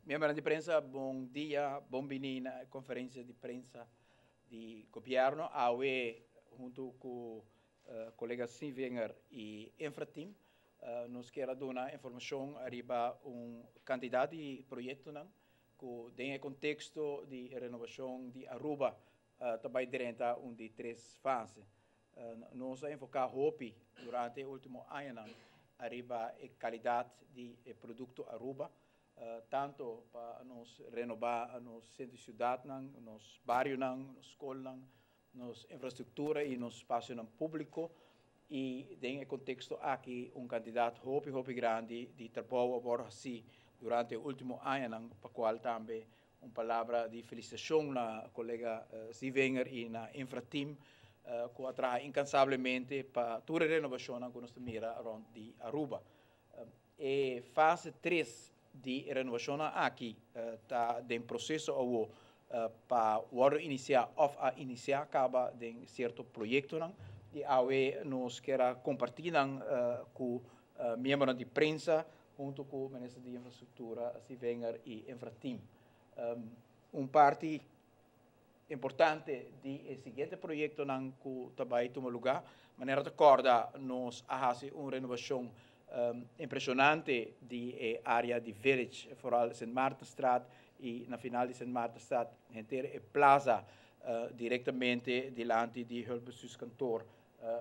Miembronan di prensa, bon dia, bon bini na conferencia di prensa di gobierno. Awe, hunto cu colega Sievinger y Infrateam, nos kier duna informacion ariba un cantidad di proyectonan cu den contexto di renobacion di Aruba tambe drenta un di tres fase. Nos a enfoca hopi durante e ultimo añanan ariba e calidad di producto Aruba, tanto pa nos renoba nos centro di ciudad, nos bario, nos scol, nos infrastructura y nos espacio publico, y den e contexto aki un cantidad hopi hopi grandi di trabou awor asina durante e ultimo aña, pa cual tambe un palabra di felicitacion na colega Sievinger y na Infrateam, cu a traha incansablemente pa tur e renobacion cu nos mira rond di Aruba. E fase 3 di renobacion aki ta den proceso pa inicia of a inicia caba den cierto proyecto y awe nos kier comparti cu miembro di prensa hunto cu minister di Infrastructura Sievinger y Infrateam. Un parti importante di e siguiente proyectonan cu tambe tuma luga. Manera ta corda, nos a haci un renobacion impresionante di area di Village, vooral Sint Maartenstraat y na final di Sint Maartenstraat, henter e plaza directamente dilanti di hulpbestuurskantoor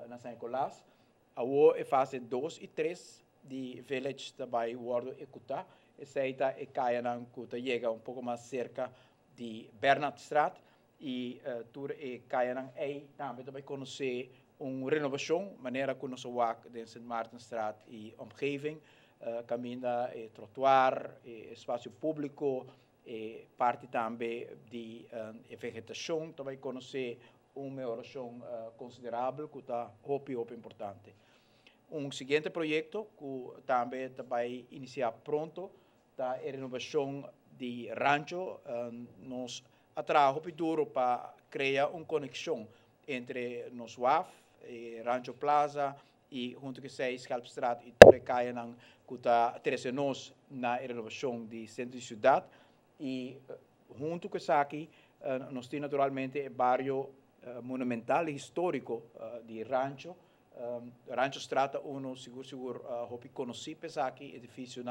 na San Nicolas. Awo e fase 2 y 3 di Village tambe wordo ehecuta. Esey ta e cayanan cu ta yega un poco mas cerca di Bernardstraat y tur e cayanan ey tambe tambe conoce un renobacion, manera cu nos wak den Sint Maartenstraat y omgeving, caminda e trottoir, e espacio publico, e parti tambe di vegetacion tambe conoce un mehoracion considerabel cu ta hopi hopi importante. Un siguiente proyecto cu tambe ta bay inicia pronto ta e renobacion di Rancho. Nos a traha duro pa crea un conexion entre nos waf, Rancho Plaza y hunto cu 6 Schelpstraat y tur cayanan cu ta trece nos na renobacion di centro di ciudad, y hunto cu esaki nos tin naturalmente e bario monumental y historico di Rancho. Rancho Straat 1, sigur sigur hopi conoci p'esaki, edificio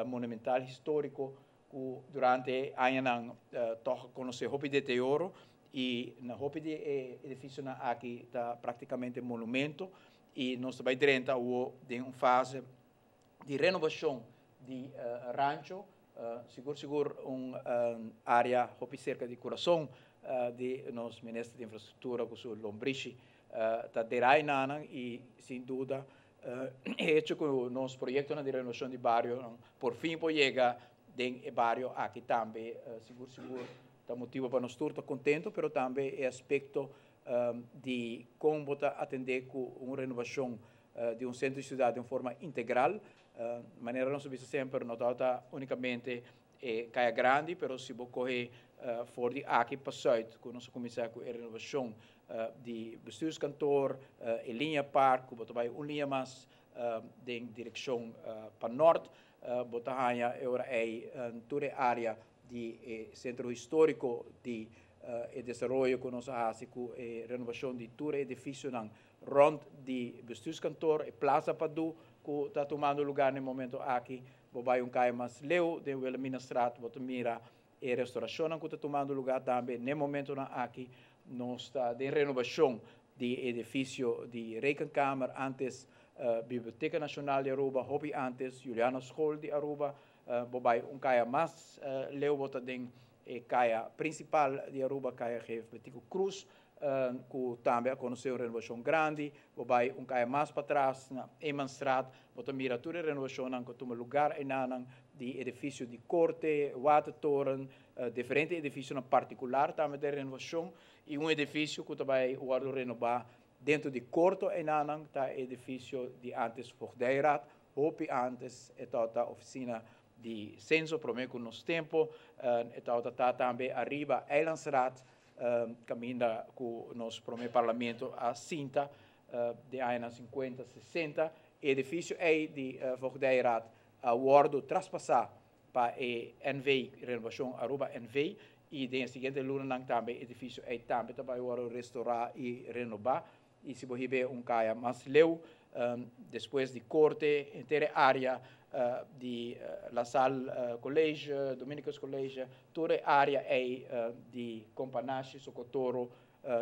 monumental historico cu durante añanan toch conoce hopi deterioro, y na hopi di edificio aki ta practicamente monumento, y nos ta drenta den un fase di renobacion di Rancho, sigur sigur un area hopi cerca di curason di nos minister di Infrastructura, cu su lombrishi ta derainana, y sin duda hecho cu nos proyecto di renobacion di bario por fin por yega den bario aki tambe, sigur sigur ta motibo pa nos tur ta contento, pero tambe e aspecto di con atende cu un renobacion di un centro di ciudad di un forma integral, manera nos bisa semper, no ta unicamente caya grandi, pero si bo core for di aki pa zuid, cu nos cuminsa cu e renobacion di bestuurskantoor, e linea park, cu bay un linea mas den direccion pa noord, bo ta haya ora e tur area di centro historico di e desaroyo cu nos a haci cu e renobacion di tur edificio rond di bestuurskantoor, e Plaza Padu, cu ta tumando luga na e momento aki. Bo bay un caya mas leu den Wilhelminastraat, bo mira e restauracion cu ta tumando luga tambe na e momento aki. Nos ta den renobacion di edificio di Rekenkamer, antes Biblioteca Nacional di Aruba, hopi antes Juliana School di Aruba. Bo bay un caya mas leu, bo ta den e caya principal di Aruba, Caya G. Betico Croes, cu tambe a conoce un renobacion grandi. Bo bay un caya mas patras na Emanstraat, bo mira tur e renobacion cu tuma luga einan di edificio di Corte, Watertoren, diferente edificio particular tambe den renobacion, y un edificio cu tambe a wordo renoba dentro di corto einan ta edificio di antes Voogdijraad, hopi antes e ta oficina di censo prome cu nos tempo, e ta tambe ariba Eilandsraad, caminda cu nos prome parlamento a sinta di aña 50, 60. Edificio ey di Voogdijraad a wordo traspasa. pa e NV, Renovacion Aruba NV, y den siguiente lunanan tambe edificio ey tambe ta bay wordo restaura y renoba. Y si bo hiba un caya mas leu, despues di Corte, henter area di La Salle College, Dominicus College, tur e area ey di Companashi, Socotoro,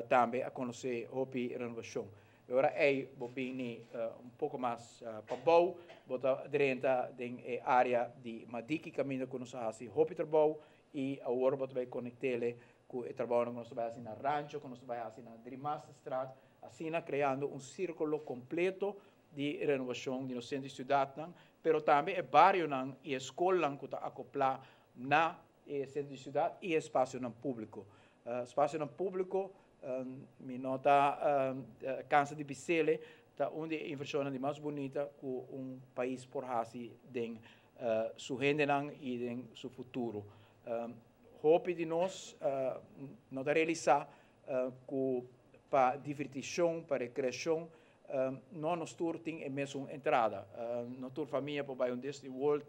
tambe a conoce hopi renovacion. Y ora ey bo bini un poco mas pabou, bo ta drenta den e area di Madiki, caminda cu nos a haci hopi trabou y awor bo ta bay conect'e cu e trabou cu nos ta bay haci na Rancho, cu nos ta bay haci na Driemasterstraat, asina creando un circulo completo di renovacion di nos centro di ciudad, pero tambe e barionan y e scolnan cu ta acopla na e centro di ciudad y espacionan publico. Espacionan publico, mi no ta cansa di bis'e, ta un di e inversionnan di mas bunita cu un pais por haci den su hendenan y den su futuro. Hopi di nos no ta realisa cu pa diverticion, pa recreacion, no nos tur tin e mesun entrada. No tur famia por bay un Disney World,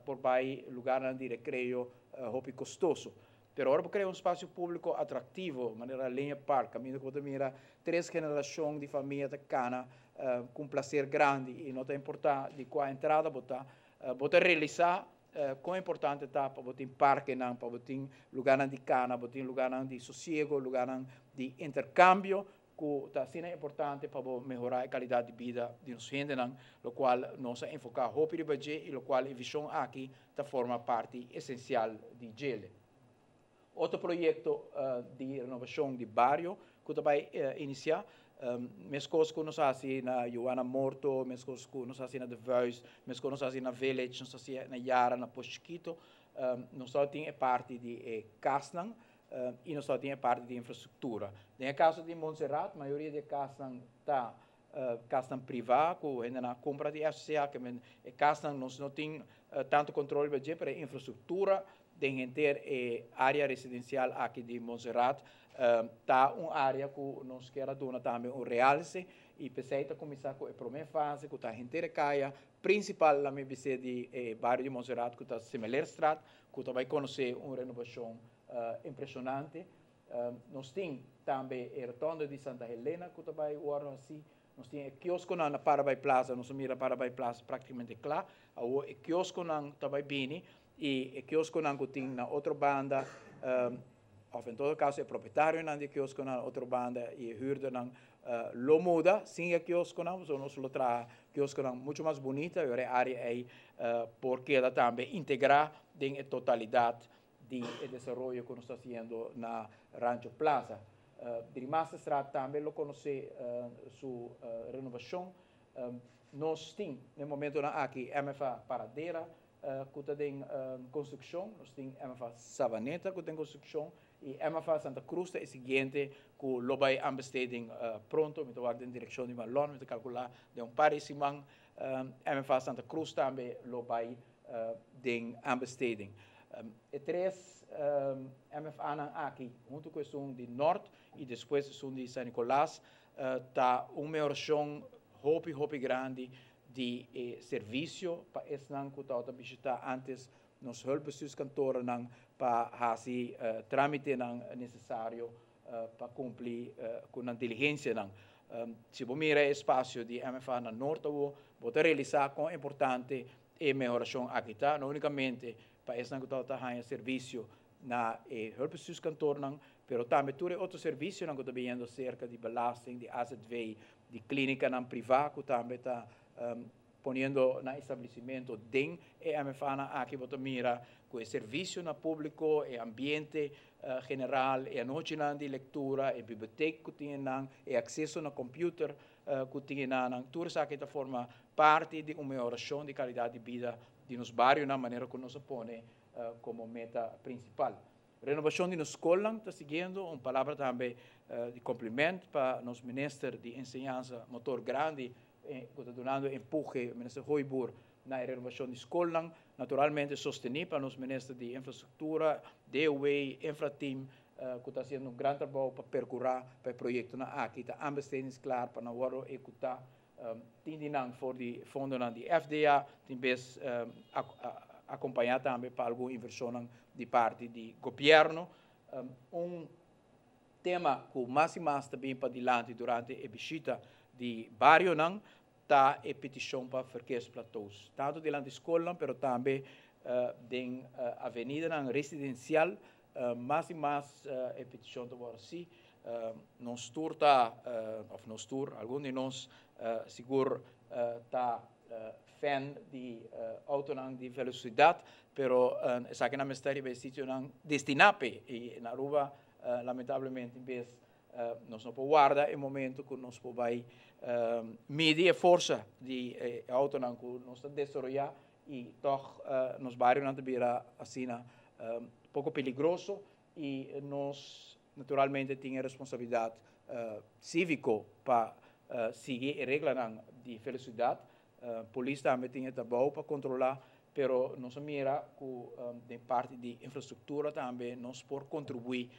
por bay lugar di recreo hopi costoso. Pero ora crea un espacio publico atractivo, manera Leña Park, caminda cu mira tres generacion di famia ta cana cu placer grandi y no ta importa di cua entrada bo ta, bo ta realisa con importante ta pa bo tin parkenan, pa bo tin lugar di cana, bo tin lugar di sosiego, lugar di intercambio, cu ta asina importante pa mehora e calidad di bida di nos hendenan, locual nos a enfoca hopi riba dje y locual e vision aki ta forma parti esencial di dje. Otro proyecto di renovacion di bario cu ta bay inicia, mescos cu nos a haci na Joana Morto, mescos cu nos a haci na The Voice, mescos nos a haci na Village, nos a haci na Yara, na Pos Chiquito, nos tin e parti di casnan y nos tin e parti di infrastructura. Den caso di Montserrat, mayoria di casnan ta casnan priva, cu hende a compra di FCA, kiermen e casnan nos no tin tanto control riba dje, pero infrastructura den henter e area residencial aki di Montserrat ta un area cu nos kier duna tambe un realce y p'esey ta cuminsa cu e prome fase, cu ta henter caya principal, laga mi bisa, di bario di Montserrat, cu ta Semelerstraat, cu ta bay conoce un renovacion impresionante. Nos tin tambe e rotonde di Santa Helena, cu ta bay wordo haci. Nos tin e kiosconan na Parabai Plaza, nos mira Parabai Plaza practicamente cla. Awo e kiosconan ta bay bini y e kiosconan cu tin na otro banda, of en todo caso e propietarionan di kiosconan na otro banda y e huurdernan lo muda sin e kiosconan, so nos lo traha kiosconan mucho mas bunita y e area ey por keda tambe integra den e totalidad di desaroyo cu nos ta haciendo na Rancho Plaza. Driemasterstraat tambe lo conoce su renovacion. Nos tin, na e momentonan aki, MFA Paradera, cu ta den construccion, nos tin MFA Savaneta, cu ta den construccion, y MFA Santa Cruz e siguiente cu lo bay aanbesteding pronto, mi ta den direccion di Malon, mi ta calcula den un par di siman, MFA Santa Cruz tambe lo bay den aanbesteding. E tres MFA nan aki, hunto cu esun di Noord y despues esun di San Nicolas, ta un mehoracion hopi, hopi grandi di servicio pa esnan cu ta bishita antes nos hulpbestuurskantorennan pa haci tramitenan necesario pa cumpli cu nan diligencianan. Si bo mira e espacio di MFA na Noord, bo ta realisa con importante e mehoracion aki ta, no unicamente pa esnan cu ta haya servicio na e hulpbestuurskantoornan, pero tambe tur otro servicionan cu ta biniendo cerca di belasting, di AZV, di clinicanan priva, cu tambe ta poniendo nan establecimento den e MFA nan aki. Bo ta mira cu e servicio na publico, e ambiente general, e anochinan di lectura, e biblioteca cu tin nan, e acceso na computer cu tin nan, tur esaki ta forma parti di un mehoracion di calidad di bida di nos bario na manera cu nos a pone como meta principal. Renovacion di nos scol ta siguiendo, un palabra tambe di complimento pa nos minister di Enseñansa, motor grandi, cu ta dunando empuhe, minister Hooyboer, na renovacion di scol, naturalmente sosteni pa nos minister di Infrastructura, DOW, Infrateam, cu ta haciendo un gran trabou pa percura pa e proyectonan aki ta aanbestedingsklaar pa nan wordo ehecuta. Tin di nan for di fondonan di FDA, tin bes acompaña tambe pa algun inversion di parti di gobierno. Un tema cu mas y mas tambe pa dilanti durante e bishita di barionan ta e peticion pa verkeersplateaus. Tanto dilanti scol, pero tambe den avenida residencial, mas y mas e peticion ta asina. Nos tur ta, of nos tur, algun di nos sigur ta fan di auto di velocidad, pero esaki nan mester ta sitio nan destina p'e y na Aruba, lamentablemente, en bes nos no por warda e momento cu nos por bay midi e forsa di auto nan cu nos ta desaroya y toch nos bario nan ta bira asina poco peligroso y nos naturalmente tin e responsabilidad civico pa sigui e regla di velocidad. Polis tambe tin trabou pa controla, pero nos a mira cu di parti di infrastructura tambe nos por contribui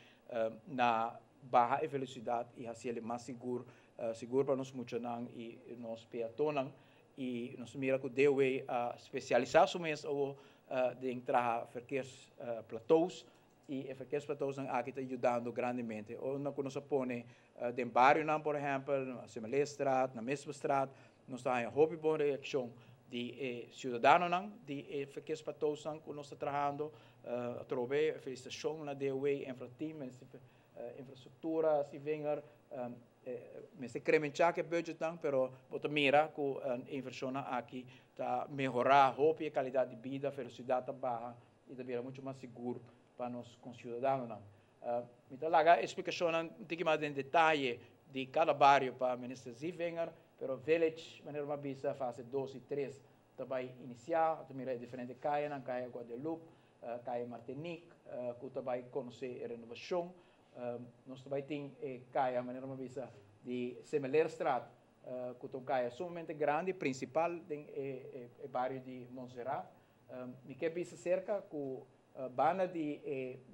na baha e velocidad y haci mas sigur, sigur pa nos muchanan y nos peatonnan. Y nos a mira cu DOW a specialisa su mes o den traha verkeersplateaus y e verkeersplateaus aki ta yudando grandemente. Unda cu nos pone den barionan, por ehempel, na Semeleerstraat, na Mespestraat, nos tin hopi bon reaccion di ciudadanonan, di verkeersplateaus cu nos ta trahando. Atrobe, felicitacion na DOW, Infrateam, infrastructura, Sivinger, mester incrementa e budget nan, pero bo ta mira cu e inversion aki ta mehora hopi e calidad di bida, velocidad ta baha y ta bira mucho mas sigur pa nos conciudadanonan. Mi ta laga explicacion un tiki mas den detaye di cada bario pa minister Zievinger, pero Village, manera m'a bisa, fase 2 y 3 tambe inicia, mira diferente caya, na Caya Guadeloupe, Caya Martinique, cu tambe conoce e renovacion. Nos tambe tin caya, manera m'a bisa, di Semeleerstraat, cu ta un caya sumamente grandi, principal den e bario di Montserrat. Mi kier bisa cerca cu banda di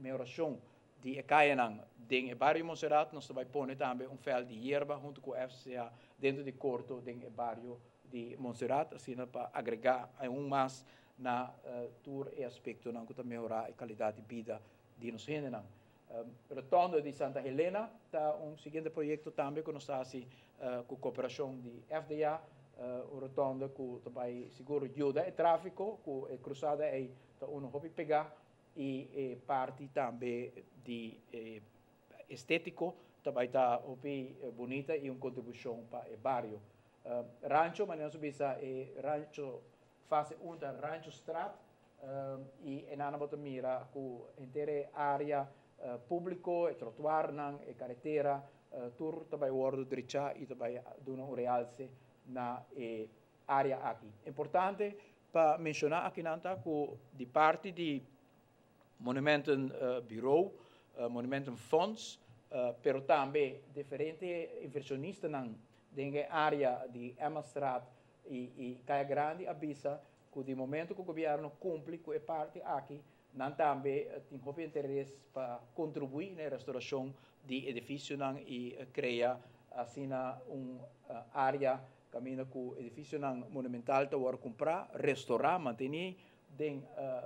mehoracion di caya den bario Montserrat, nos tambe pone tambe un veld di yerba hunto cu FCA dentro di corto den bario di Montserrat, asina pa agrega un mas na tur e aspectonan cu ta mehora e calidad di bida di nos hendenan. Rotonde di Santa Helena ta un siguiente proyecto tambe cu nos ta haci cu cooperacion di FDA, un rotonde cu tambe sigur yuda e trafico, cu e cruzada ey ta uno hopi pega y parti tambe di estetico tambe ta hopi bunita y un contribucion pa e bario. Rancho, manera nos bisa, Rancho fase 1 ta Rancho Straat y einan bo ta mira cu henter area publico, e trottoir, e caretera, tur tambe wordo drecha y tambe duna un realce na e area aki. Importante pa menciona aki nan cu di parti di Monumenten Bureau, Monumentenfonds, pero tambe diferente inversionistanan den area di Emmastraat y Caya Grandi a bisa cu di momento cu gobierno cumpli cu e parti aki, nan tambe tin hopi interes pa contribui na restauracion di edificionan y crea asina un area caminda cu edificionan monumental ta wordo cumpra, restaura, mantene den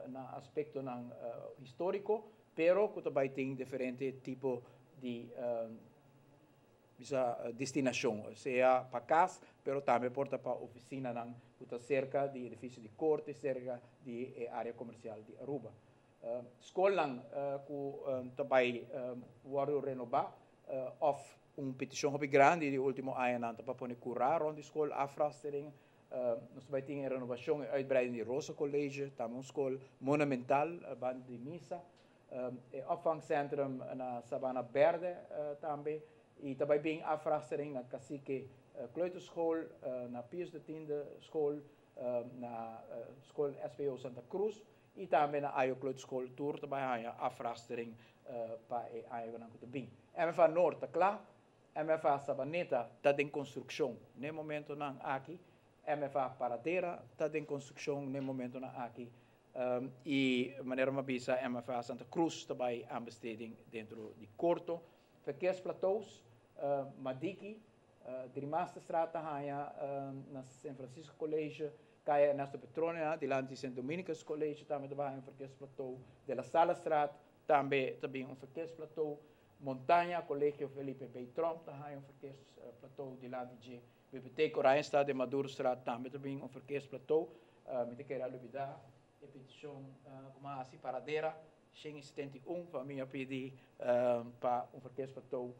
na aspectonan historico, pero cu tambe tin diferente tipo di bisa destinacion, sea pa cas, pero tambe por ta pa oficinanan cu ta cerca di edificio di corte, cerca di area comercial di Aruba. Scolnan cu tambe wordo renoba, of un peticion hopi grandi di ultimo añanan pa pone cura rond di scol, afrastering. Nos tambe tin renovacion y uitbreiding di Rosa College, tambe un scol monumental, banda di misa. E opvangcentrum na Sabana Berde tambe y tambe bin afrastering na Cacique Kleuterschool, na Pius X school, na school SPO Santa Cruz y tambe na Ayo Kleuterschool tur tambe haya afrastering pa e añanan cu ta bin. MFA Noord ta cla, MFA Sabaneta ta den construccion na e momentonan aki, MFA Paradera ta den construccion na e momentonan aki y manera m'a bisa, MFA Santa Cruz tambe aanbesteding dentro di corto. Verkeersplateaus, Madiki, Driemasterstraat haya na San Francisco College. Kaya Ernesto Petronia, dilanti Sint Dominicus College tambe ta bai un verkeersplateau, De La Sallestraat tambe ta bin un verkeersplateau, Montaña, Colegio Felipe B. Tromp ta haña un verkeersplateau dilanti dje, Bibliotheek Oranjestad den Madurostraat tambe ta bin un verkeersplateau. Mi ta kere a lubida e peticion cu mi a haci, Paradera 171 famia a pidi pa un verkeersplateau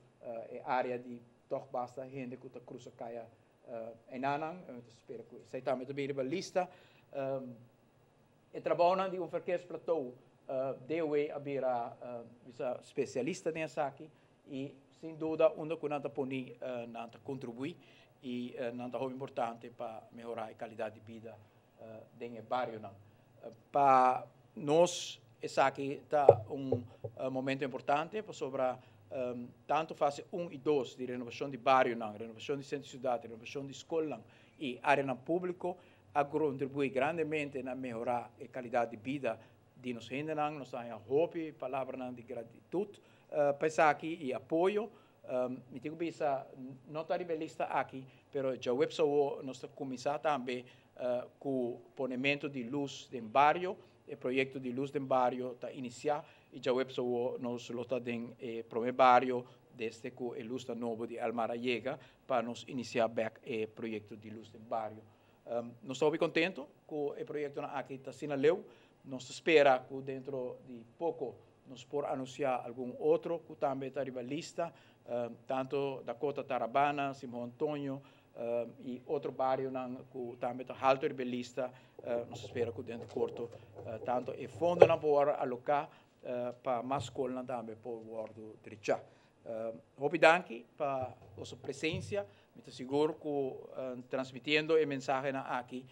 e area di toch basta hende cu ta cruza caya enanan. Mi ta spera cu esey tambe ta bin riba lista. E trabounan di un verkeersplateau, DOW a bira bisa specialista den esaki y sin duda unda cu nan ta poni nan ta contribui y nan ta hopi importante pa mehora e calidad di bida den e barionan. Pa nos esaki ta un momento importante pasobra tanto fase un y dos di renovacion di barionan, renovacion di centro di ciudad, renovacion di scolnan y areanan publico a contribui grandemente na mehora e calidad di bida di nos hendenan. Nos a haña hopi palabranan di gratitud pa esaki y apoyo. Mi tin cu bisa, no ta riba e lista aki, pero djaweps awo nos ta cuminsa tambe cu ponemento di luz den bario. E proyecto di luz den bario ta inicia y djaweps awo nos lo ta den e prome bario desde cu e luznan nobo di Elmar a yega pa nos inicia bek e proyecto di luz den bario. Nos ta hopi contento cu e proyectonan aki ta asina leu. Nos ta spera cu dentro di poco nos por anuncia algun otro cu tambe ta riba lista, tanto Dakota Tarabana, Simon Antonio y otro barionan cu tambe ta halto riba e lista. Nos ta spera cu dentro corto tanto e fondonan por wordo aloca pa mas scolnan tambe por wordo drecha. Hopi danki pa boso presencia. Mi ta sigur cu transmitiendo e mensahenan aki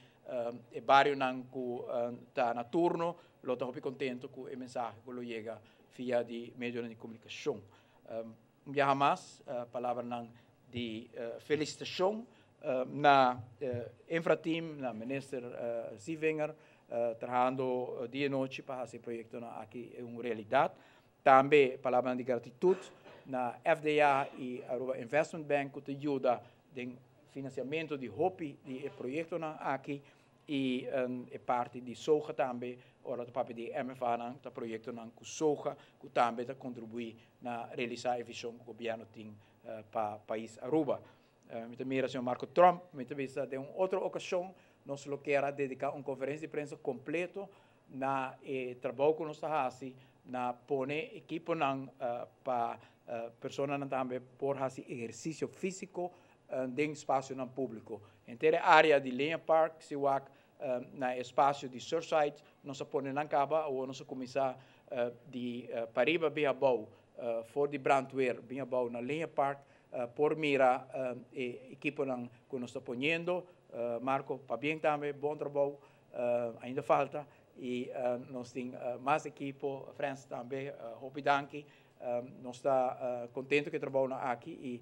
e barionan cu ta na turno lo ta hopi contento cu e mensahe cu lo yega via di medionan di comunicacion. Un biaha mas palabranan di felicitacion na Infrateam, na Minister Zievinger trahando dia y nochi pa haci e proyectonan aki un realidad. Tambe palabranan di gratitud na FDA y Aruba Investment Bank cu ta yuda den financiamento di hopi di e proyectonan aki y e parti di SOGA tambe, ora ta papia di MFAnan ta proyectonan cu SOGA cu tambe ta contribui na realisa e vision cu gobierno tin pa pais Aruba. Mi ta mira señor Marco Tromp, mi ta bisa den un otro ocasion nos lo kier a dedica un conferencia di prensa completo na e trabou ku nos ta hasi na pone ekiponan pa personanan tambe por hasi ehersisio físiko den spasionan públiko. Henter e área di Leña Park, si wak na e espasio di Surfside nos a pone nan kaba, awor nos a kuminsá di pariba bin abou for di brandweer bin abou na Leña Park por mira e ekiponan ku nos ta poniendo. Marco, pabien tambe, bon trabou. Ainda falta y nos tin mas ekipo, Frens tambe, hopi danki. Nos ta contento cu e trabounan aki y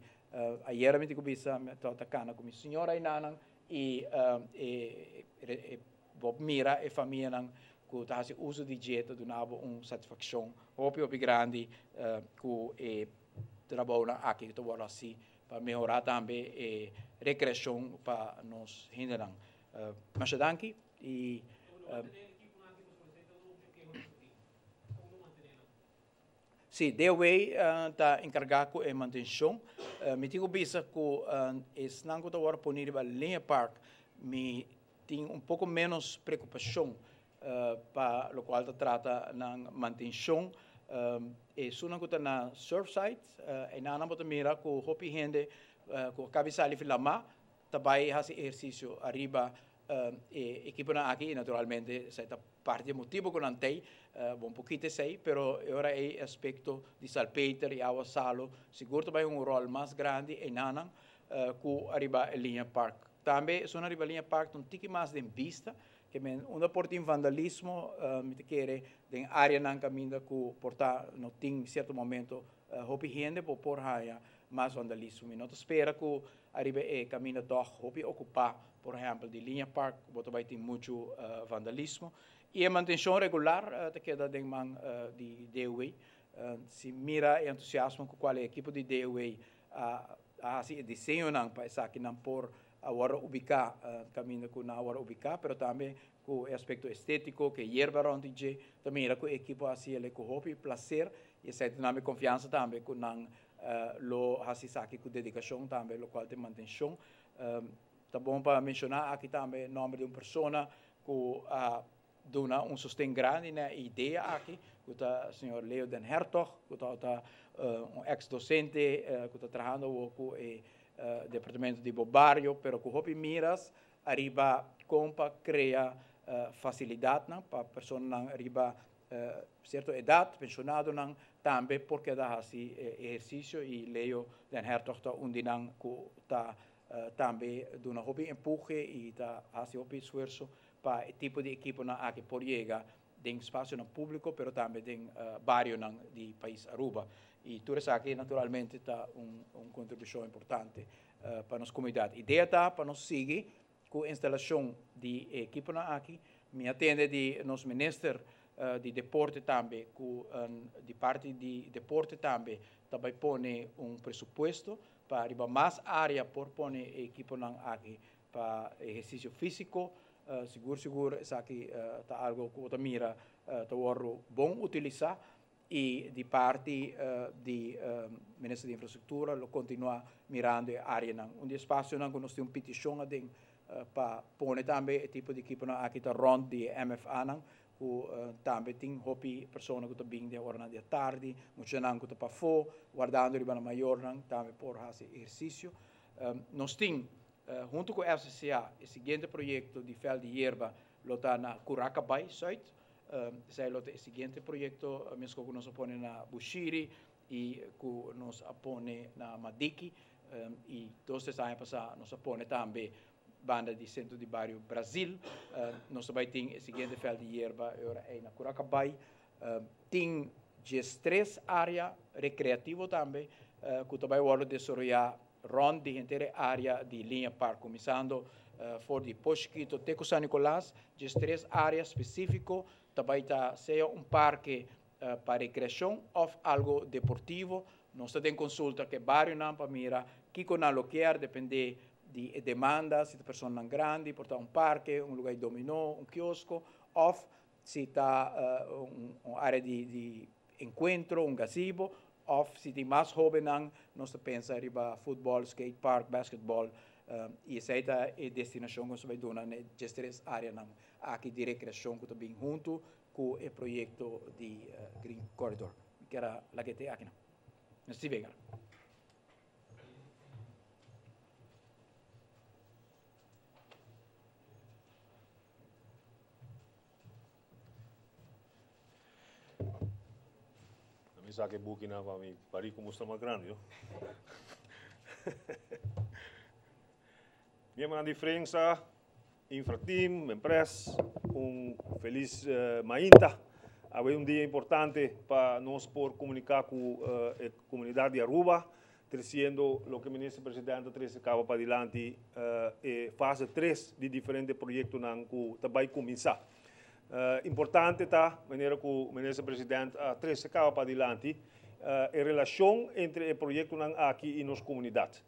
ayera mi tin cu bisa mi tabata cana cu mi señora aynanan y e bo mira e famianan cu ta haci uso di dje ta duna bo un satisfaccion hopi hopi grandi cu e trabounan aki cu ta wordo haci pa mehora tambe e recreacion pa nos hendenan. Masha danki y. Si, DOW ta encarga cu e mantencion. Mi tin cu bisa cu esnan cu ta worde poni riba Linea Park mi tin un poco menos preocupacion pa locual ta trata nan mantencion. Esunnan cu ta na Surfside, eynan nan bo ta mira cu hopi hende cu a cabi sali filama ta bai hasi ehersisio ariba e ekiponan aki y naturalmente esei ta parti di e motibo cu nan tei, bon pokito esei, pero e ora ei e aspecto di salpeter y awa salo sigur ta bai hunga un rol mas grandi enanan cu ariba e Liña Park. Tambe esun ariba Liña Park ta un tiki mas den bista, ke men unda por tin vandalismo mi ta kere den areanan caminda cu por ta no tin cierto momento hopi hende bo por haya mas vandalismo. Mi no ta spera cu ariba e caminda tog hopi ocupa, por ehempel di Liña Park, bo ta bay tin mucho vandalismo. Y e mantencion regular ta keda den man di DOW. Si mira e entusiasmo cu cual e ekipo di DOW a haci e diseñonan pa esakinan por a wòrdu ubiká kaminda ku nan a wòrdu ubiká, pero tambe ku e aspekto estétiko, ku e yerba rònt di dje, ta mira ku e ekipo a hasi el'e ku hopi plaser i esei ta duna mi konfiansa tambe ku nan lo hasi esaki ku dedikashon tambe, lokual ta e mantenshon. Ta bon pa menshoná aki tambe nòmber di un persona ku a duna un sosten grandi na e idea aki, ku ta señor Leo den Hertog, ku tabata un eks dosente ku ta trahando awor ku e departamento di bo bario, pero ku hopi miras ariba kon pa krea fasilidatnan pa personanan riba sierto edat, penshonadonan tambe por keda hasi ehersisio i Leo den Hertog ta un di nan ku ta tambe duna hopi empuhe i ta hasi hopi esfuerso pa e tipo di ekiponan aki por yega den spasionan públiko pero tambe den barionan di pais Aruba. I tur esaki naturalmente ta un kontribushon importante pa nos komunidat. Idea ta pa nos sigui ku instalashon di e ekiponan aki. Mi a tende di nos minister di deporte tambe ku di parti di deporte tambe ta bai pone un presupuesto pa riba mas área por pone e ekiponan aki pa ehersisio físiko. Sigur sigur esaki ta algo ku bo ta mira ta wòrdu bon utilisá i di parti di Minister di Infrastruktura lo kontinuá mirando e áreanan. Un di e spasionan ku nos tin un petishon aden pa pone tambe e tipo di ekiponan aki ta rònt di e MFAnan ku tambe tin hopi persona ku ta bin den oranan di atardi, muchanan ku ta pafó wardando riba nan mayornan tambe por hasi ehersisio. Nos tin huntu ku FCCA e siguiente proyekto di vèlt di yerba lo ta na Curacabai, Zuid. Esei lo ta e siguiente proyekto meskos ku nos a pone na Bushiri i ku nos a pone na Madiki. I dos tres aña pasá nos a pone tambe banda di sentro di bario Brazil. Nos ta bai tin e siguiente vèlt di yerba e ora ei na Curacabai. Tin 13 área rekreativo tambe ku ta bai wòrdu desaroyá rònt di henter e área di Liña Park, kuminsando for di Poshkito te ku San Nicolas. 13 área spesífiko ta bai ta sea un parke pa rekreashon òf algu deportivo. Nos ta den konsulta ku e barionan pa mira kiko nan lo kier, dependé di e demanda, si ta personanan grandi, por ta un parke, un lugá di dominó, un kiosko, òf si ta un área di enkuentro, un gazebo, òf si tin mas hóbennan, nos ta pensa riba futbòl, skate park, basketbòl, i esei ta e destinashon ku nos ta bai duna na e 13 áreanan aki di rekreashon ku ta bin huntu ku e proyekto di Green Corridor. Mi kier a laga e te akinan. Merci Vegara. Mi sa ke bukinan pa mi bariku mustra mas grandi, no? Miembronan di prensa, Infrateam, Mempress, un felis mainta. Awe un dia importante pa nos por komuniká ku e komunidat di Aruba, tresiendo loke Minister Presidente a trese kaba padilanti, e fase tres di diferente proyektonan ku ta bai kuminsá. Importante ta manera ku Minister President a trese kaba padilanti e relashon entre e proyektonan aki i nos komunidat.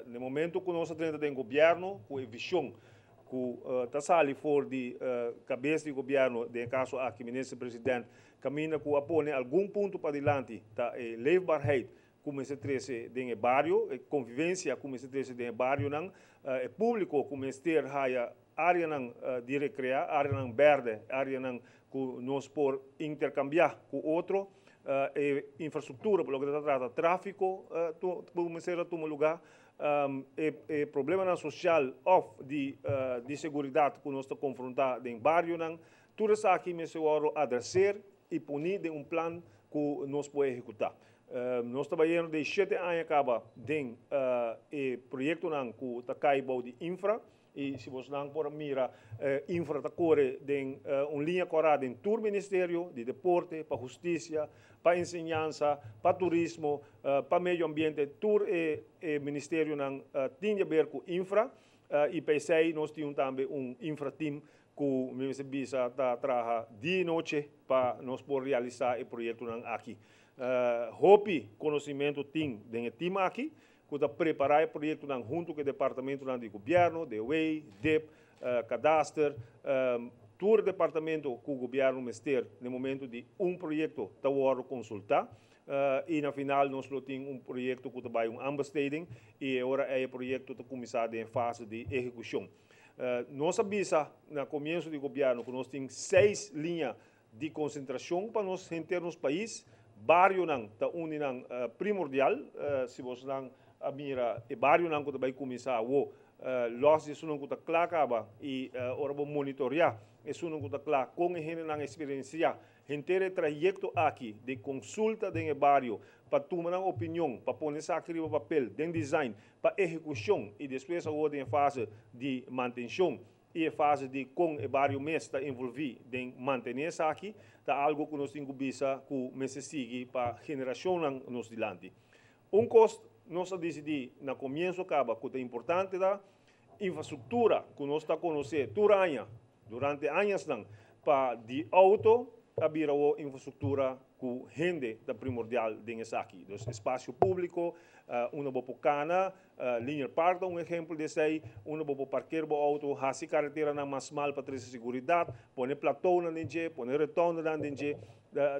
Na e momento ku nos a drenta den gobièrnu ku e vishon ku ta sali for di kabes di gobièrnu, den e kaso aki Minister President, kaminda ku a pone algun punto padilanti ta e leefbaarheid ku mester trese den e bario, e konvivensia ku mester trese den e barionan, e públiko ku mester haya áreanan di rekreá, áreanan bèrdè, áreanan ku nos por interkambiá ku otro, e infrastruktura por loke ta trata tráfiko ku mester a tuma lugá, e problemanan sosial òf di di seguridat ku nos ta konfrontá den barionan, tur esaki mester wòrdu adreser i poni den un plan ku nos por ehekutá. Nos ta bayendo den shete aña kaba den e proyektonan ku ta kai bou di infra i si bosnan por a mira infra ta kore den un liña kòrá den tur ministerio, di deporte, pa hustisia, pa enseñansa, pa turismo, pa medio ambiente, tur e ministerionan tin di aber ku infra i pa esei nos tin tambe un infra team ku mi mester bisa ta traha dia i noche pa nos por realisá e proyektonan aki. Hopi konosimentu tin den e tim aki. ku ta prepará e proyektonan huntu ku e departamentonan di gobièrnu, DOW, dip, Kadaster, tur departamento ku gobièrnu mester na e momento di un proyekto ta wòrdu konsultá. I na final nos lo tin un proyekto ku ta bai un aanbesteding i e ora ei e proyekto ta kuminsá den e fase di ehekushon. Nos a bisa na komienso di gobièrnu ku nos tin seis liña di konsentrashon pa nos henter nos pais. Barionan ta un di nan primordial. Si bosnan a mira e barionan ku ta bai kuminsá awo, lòs di esunnan ku ta kla kaba i ora bo monitoreá esunnan ku ta kla kon e hendenan a eksperensiá henter e trayekto aki di konsulta den e bario pa tuma nan opinion, pa pone esaki riba papel den design, pa ehekushon i despues awor den e fase di mantenshon i e fase di kon e bario mes ta envolví den mantené esaki, ta algu ku nos tin ku bisa ku mester sigui pa generashonnan nos dilanti. Un kos nos a disidí na komienso kaba ku ta importante ta infrastruktura ku nos ta konosé tur aña durante añasnan pa di outo a bira awor infrastruktura ku hende ta primordial den esaki. Dus espasio públiko unda bo por kana, Linear Park ta un ehempel di esei, unda bo por parker bo outo, hasi kareteranan mas smal pa trese seguridat, pone platounan den dje, pone retondanan den dje.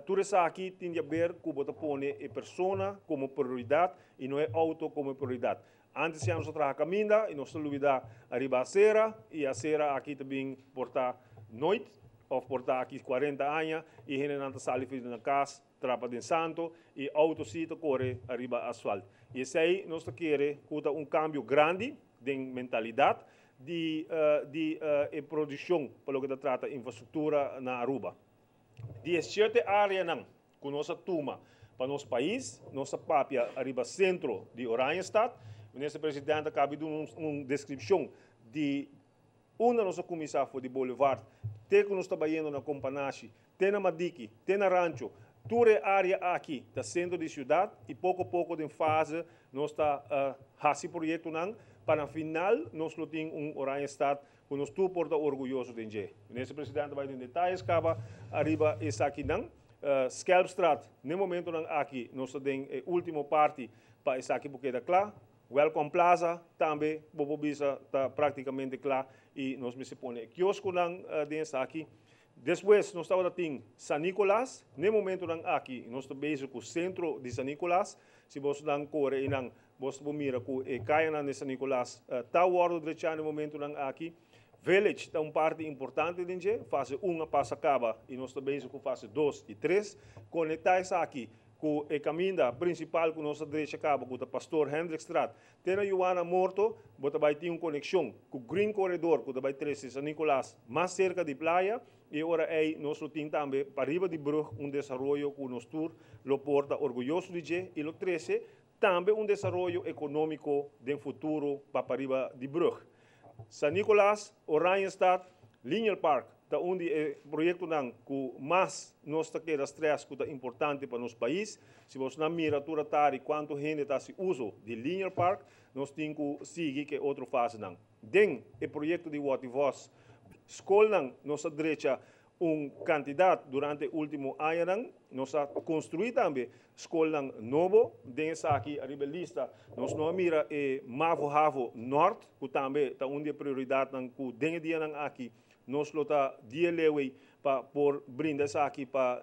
Tur esaki tin di haber ku bo ta pone e persona komo prioridat i no e outo komo e prioridat. Antes ya nos a traha kaminda i nos ta lubida ariba asera i asera aki ta bin por ta noit of por ta aki 40 aña i hendenan ta sali for di nan kas trapa den santo i outo si ta kore ariba asfalt. I esei nos ta kere ku ta un kambio grandi den mentalidat di di e produkshon pa loke ta trata infrastruktura na Aruba. Di e shete areanan ku nos a tuma pa nos pais, nos a papia ariba sentro di Oranjestad. Minister President a kabi duna un deskripshon di unda nos a kuminsá for di Boulevard te ku nos ta bayendo na Kompanashi, te na Madiki, te na Rancho. Tur e área aki ta sentro di siudat i poko poko den fase nos ta hasi proyektonan pa na final nos lo tin un Oranjestad ku nos tur por ta orguyoso den dje. Minister President a bai den detayes kaba ariba esakinan. Schelpstraat, n'e momentonan aki nos ta den e ultimo parti pa esaki por keda kla. Welcome Plaza tambe bo por bisa ta praktikamente kla i nos mester pone e kioskonan den esaki. Despues nos tabata tin San Nicolas, n'e momentonan aki nos ta bezig ku sentro di San Nicolas. Si bosonan kore einan Bos ta por mira ku e kayanan di San Nicolas ta wòrdu drechá na e momentunan aki. Village ta un parti importante den dje. Fase un a pasa kaba i nos ta bezig ku fase dos i tres. Konektá esaki ku e kaminda prinsipal ku nos a drecha kaba ku ta Pastoor Hendrikstraat te na Juana Morto, bo ta bai tin un konekshon ku Green Corridor ku ta bai trese San Nicolas mas serka di playa i e ora ei nos lo tin tambe pariba di brug un desaroyo ku nos tur lo por ta orguyoso di dje i lo trese tambe un desaroyo ekonómiko den futuro pa pariba di brug. San Nicolas, Oranjestad, Lineal Park ta un di e proyektonan ku mas nos ta keda strès ku ta importante pa nos pais. Si bosnan mira tur atari kuantu hende ta hasi uso di Lineal Park, nos tin ku sigui ku e otro fasenan. Den e proyekto di Watty Vos, skolnan nos a drecha un kantidat durante e último añanan. Nos a konstruí tambe skolnan nobo. Den esaki ariba e lista nos no a mira e Mavo Havo Nort, ku tambe ta un di e prioridatnan ku den e dianan aki nos lo ta die lewei pa por brinda esaki pa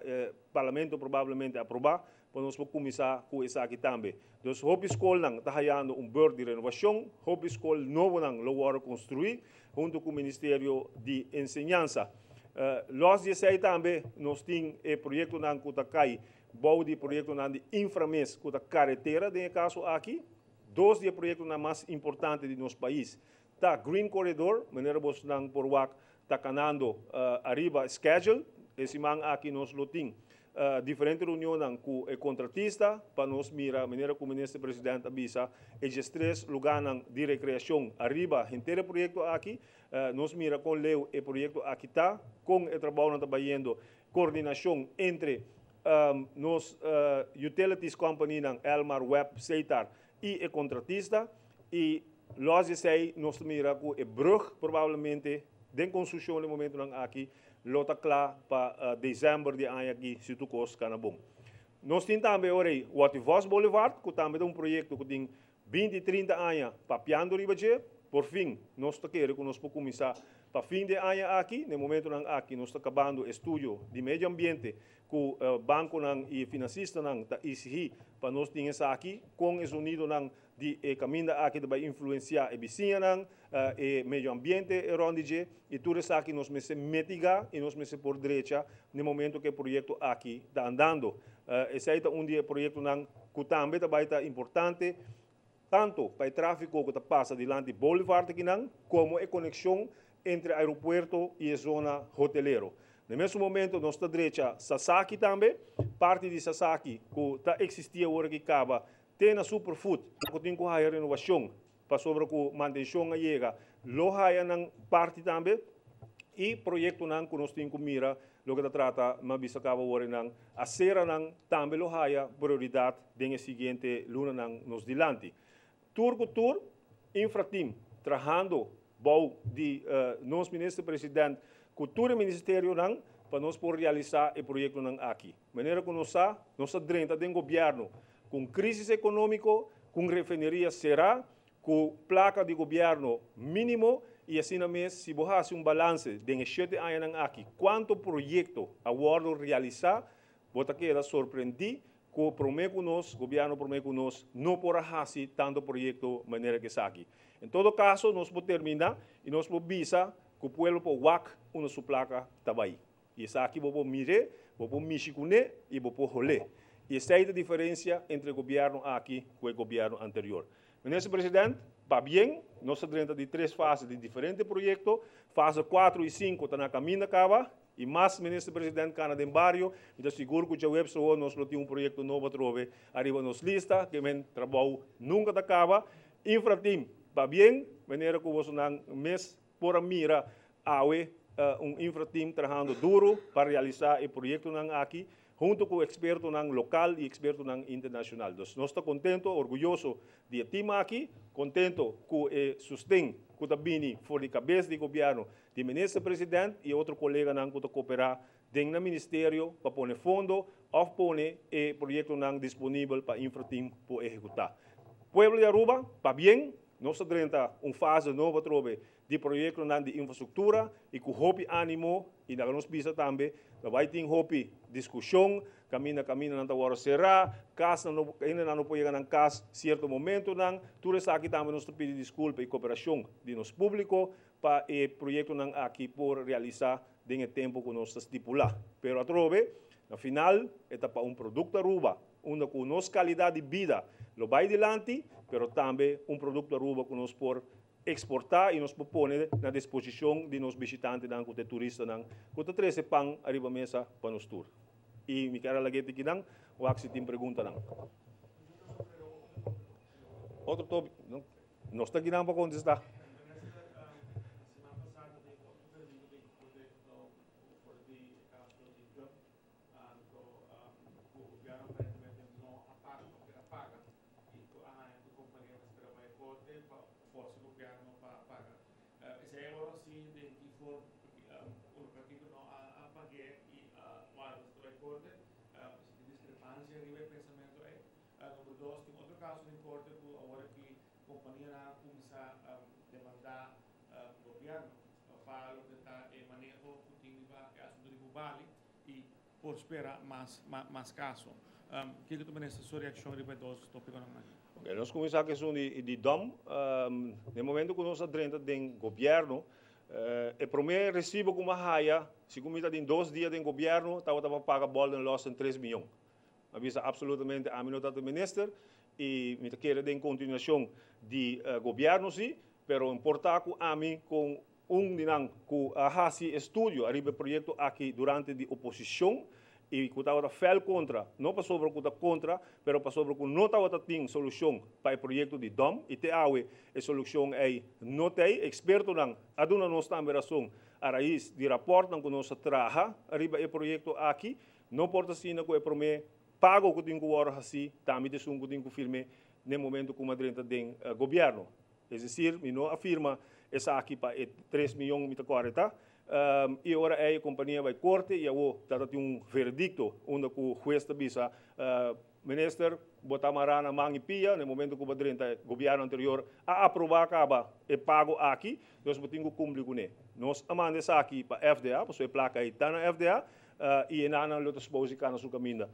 Parlamento probablemente aprobá, pa nos por kuminsá ku esaki tambe. Dus hopi skolnan ta hayando un bùrt di renovashon, hopi skol nobonan lo wòrdu konstruí huntu ku Ministerio di Enseñansa. Lòs di esei tambe nos tin e proyektonan ku ta kai bou di proyektonan di Inframes ku ta karetera den e kaso aki. Dos di e proyektonan mas importante di nos pais ta Green Corridor, manera bosnan por wak ta kanando ariba schedule. E siman aki nos lo tin diferente reunionnan ku e kontratista pa nos mira manera ku Minister President a bisa e diestres lugánan di rekreashon ariba henter e proyekto aki. Nos mira kon leu e proyekto aki ta, kon e trabounan ta bayendo, koordinashon entre nos utilities companynan Elmar, web, Setar i e kontratista i lòs di esei nos ta mira ku e brùg probablemente den konstrukshon den momentunan aki lo ta kla pa desèmber di aña aki si tur kos kana bon. Nos tin tambe ora ei Watty Vos Boulevard ku tambe ta un proyekto ku tin. 20, 30 aña papiando riba dje, por fin nos ta kere ku nos por kuminsá pa fin di aña aki. Na momentonan aki nos ta kabando estudio di medio ambiente ku bankonan i finansistanan ta eksigí pa nos tin esaki, kon e zonidonan di e kaminda aki ta bai influensiá e bisiñanan, e medio ambiente rònt di dje, i tur esaki nos mester mitigá i nos mester por drecha na momento ku e proyekto aki ta andando. Esei ta un di e proyektonan ku tambe ta bai ta importante tantu pa e tráfiko ku ta pasa dilanti Boulevard akinan komo e konekshon entre aeropuerto i e zona hotelero. Na mesun momento nos ta drecha Sasaki tambe, parti di Sasaki ku ta eksistí awor aki kaba te na Superfood ku tin ku haya renovashon pasobra ku mantenshon a yega, lo haya nan parti tambe i proyektonan ku nos tin ku mira loke ta trata m'a bisa kaba awor nan aseranan tambe lo haya prioridat den e siguiente lunanan nos dilanti. Tur ku tur, Infrateam trahando bou di nos minister president ku tur e ministerionan pa nos por realisá e proyektonan aki. Manera ku nos sa, nos a drenta den gobièrnu ku un krísis ekonómiko, ku un refineria será, ku plaka di gobièrnu mínimo i asina mes si bo hasi un balanse den e shete añanan aki kuantu proyekto a wòrdu realisá, bo ta keda sorprendí ku promé ku nos, gobièrnu promé ku nos, no por a hasi tantu proyekto manera ku esaki. En todo kaso nos por terminá i nos por bisa ku pueblo por wak unda su plaka ta bai. I esaki bo por mir'é, bo por mishi kuné i bo por hol'é. I esei ta diferensia entre e gobièrnu aki ku e gobièrnu anterior. Minister President, pabien, nos a drenta di tres fase di diferente proyekto. Fase kuatro i sinku ta na kaminda kaba. I mas Minister President kana den bario, mi ta sigur ku djaweps awor nos lo tin un proyekto nobo atrobe ariba nos lista, ke men trabou nunka ta kaba. Infrateam, pabien, manera ku bosonan mes por a mira awe un infrateam trahando duro pa realisa e proyectonan aki hunto cu expertonan local y expertonan internacional. Dus nos ta contento, orguyoso di e team aki, contento cu e sosten cu ta bini for di cabes di gobierno di Minister President y otro coleganan cu ta coopera den nan ministerio pa pone fondo of pone e proyectonan disponibel pa infrateam por ehecuta. Pueblo di Aruba, pabien, nos ta drenta un fase nobo atrobe di proyectonan di infrastructura y cu hopi animo y laga nos bisa tambe ta bay tin hopi discusion, caminda camindanan ta worde cera, casnan no, hendenan no por yega nan cas cierto momentonan, tur esaki tambe nos ta pidi disculpa y cooperacion di nos publico pa e proyectonan aki por realisa den e tempo cu nos ta stipula. Pero atrobe, na final e ta pa un producto Aruba unda cu nos calidad di bida lo bay dilanti, pero tambe un producto Aruba cu nos por exporta y nos por pone na disposicion di nos bishitantenan cu ta e turistanan cu ta trece pan ariba mesa pa nos tur. Y mi kier a lag'e tikinan wak si tin preguntanan. Otro topico, nos ta kinan pa contesta. Anto ku gobièrnu aparentemente no a paga loke a paga i ku a haña ku kompania mester a bai korte pa forsa gobièrnu pa paga. Esei a wòrdu hasi den ki forma? Unu partido no a pag'é i wòrdu mester bai korte. Si tin diskrepansia riba e pensamentu ei. Number dos, tin otro kaso den korte ku awor aki kompanianan a kuminsá demandá gobièrnu pa loke ta e maneho ku tin riba e asuntu di Bubali. I por spera mas mas kaso. Kiko ta minister su reakshon riba e dos topikonan aki? Oke, nos kuminsá ku esun di dòm. Den momento ku nos a drenta den gobièrnu, e promé resibo ku mi a haya, segun mi ta den dos dia den gobièrnu, tabata pa paga Bolden Lawson tres miyon. Mi a bisa absolutamente ami no ta ta minister i mi ta kere den kontinuashon di gobièrnu si, pero importá ku ami kon Un di nan ku a hasi estudio ariba e proyekto aki durante di oposishon i ku tabata fèl kontra, no pasobra ku ta kontra, pero pasobra ku no tabata tin solushon pa e proyekto di dòm i te awe e solushon ei no t'ei. Ekspertonan a duna nos tambe rason a rais di rapòrtnan ku nos a traha riba e proyekto aki. No por ta asina ku e promé pago ku tin ku wòrdu hasí tambe ta esun ku tin ku firm'é n'e momento ku Madrid ta den gobièrnu. Es decir, mi no a firma esaki pa e tres miyon mi ta kòrda ta. Y ora e compania a bay corte y awor tin un veredicto unda cu hues ta bisa: "Minister, bo ta mara na man y pia, na momento cu e gobierno anterior a aproba caba e pago aki, nos tin cu cumpli cu ne." Nos a manda esaki pa FDA, pasobra e placa ey ta na FDA, y nan lo expose cana su caminda.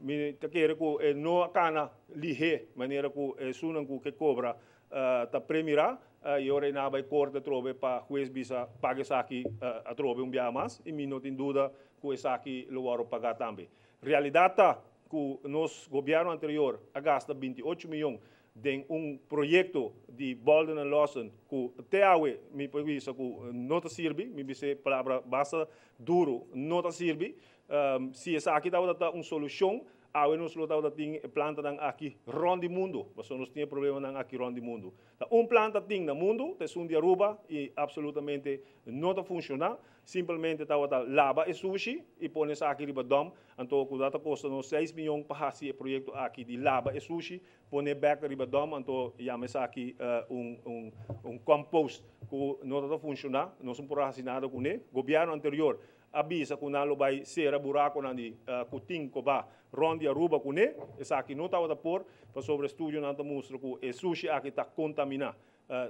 Mi ta kere cu no cana lihe, manera cu esunnan cu ke cobra ta premira, y ora nan bay corte trobe pa hues bisa paga esaki atrobe un biaha mas, y mi no tin duda cu esaki lo wordo paga tambe. Realidad ta cu nos gobierno anterior a gasta 28 miyon den un proyecto di bolden en lossen cu te awe mi por bisa cu no ta sirbi, mi bisa palabra basta duro, no ta sirbi. Si esaki tabata un solucion, awe nos lo tabata tin planta nan aki rond di mundo, pasobra nos tin problema nan aki rond di mundo. Ta un planta tin na mundo, ta un di Aruba y absolutamente no ta funciona, simplemente tabata laba e sushi y pone aki riba dump, anto cu ta costa nos 6 miyon pa haci e proyecto aki di laba e sushi, pone back riba dump, anto yama esaki un compost cu no ta funciona, no por haci nada cu ne. Gobierno anterior a bisa cu nan lo bay cera buraco nan di cu tin coba rond di Aruba cu ne, esaki no tabata por, pasobra estudio nan ta mustra cu e sushi aki ta contamina.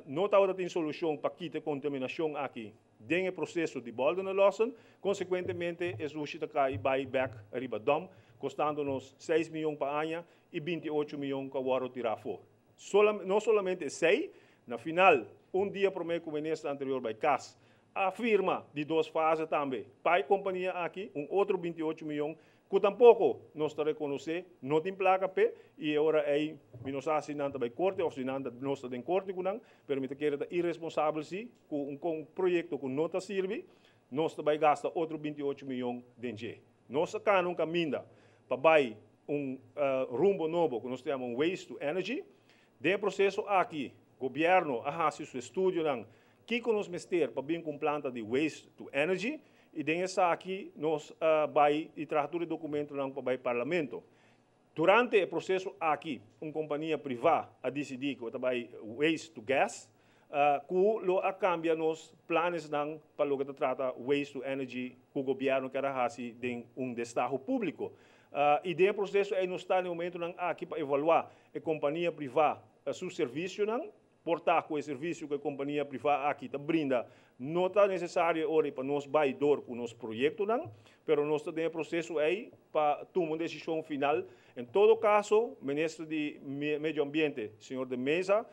No tabata tin solucion pa kita contaminacion aki den e proceso di bolden en lossen, consecuentemente e sushi ta cay bay back riba dump, costando nos 6 miyon pa aña y 28 miyon cu a wordo tira afo. No solamente 6, na final, un dia prome cu minister anterior bay cas, a firma di dos fase tambe. Pa e compania aki, un otro 28 miyon, cu tampoco nos ta reconoce, no tin placa pe, y ora ey, mi no sa si nan ta bay corte, of si nan nos ta den corte cu nan, pero mi ta kere ta irresponsabel si, cu un proyecto cu no ta sirbi, nos ta bay gasta otro 28 miyon den dje. Nos a cana un caminda pa bay un rumbo nobo, cu nos ta yama waste to energy. Den proceso aki, gobierno a haci su estudio nan, kico nos mester pa bin cu planta di waste to energy, y den esaki nos bay y traha tur documento nan pa bay parlamento. Durante e proceso aki, un compania priva a dicidi cu bay waste to gas, cu lo a cambia nos planes nan pa loke ta trata waste to energy cu gobierno kier haci den un destaho publico. Y den proceso ey nos ta na momento nan aki pa evalua e compania priva su servicio nan, por ta cu e servicio cu e compania priva aki ta brinda no ta necesario ora pa nos bay door cu nos proyecto nan, pero nos ta den proceso ey pa tuma un decision final. En todo caso, minister di Medio Ambiente, señor de Meza,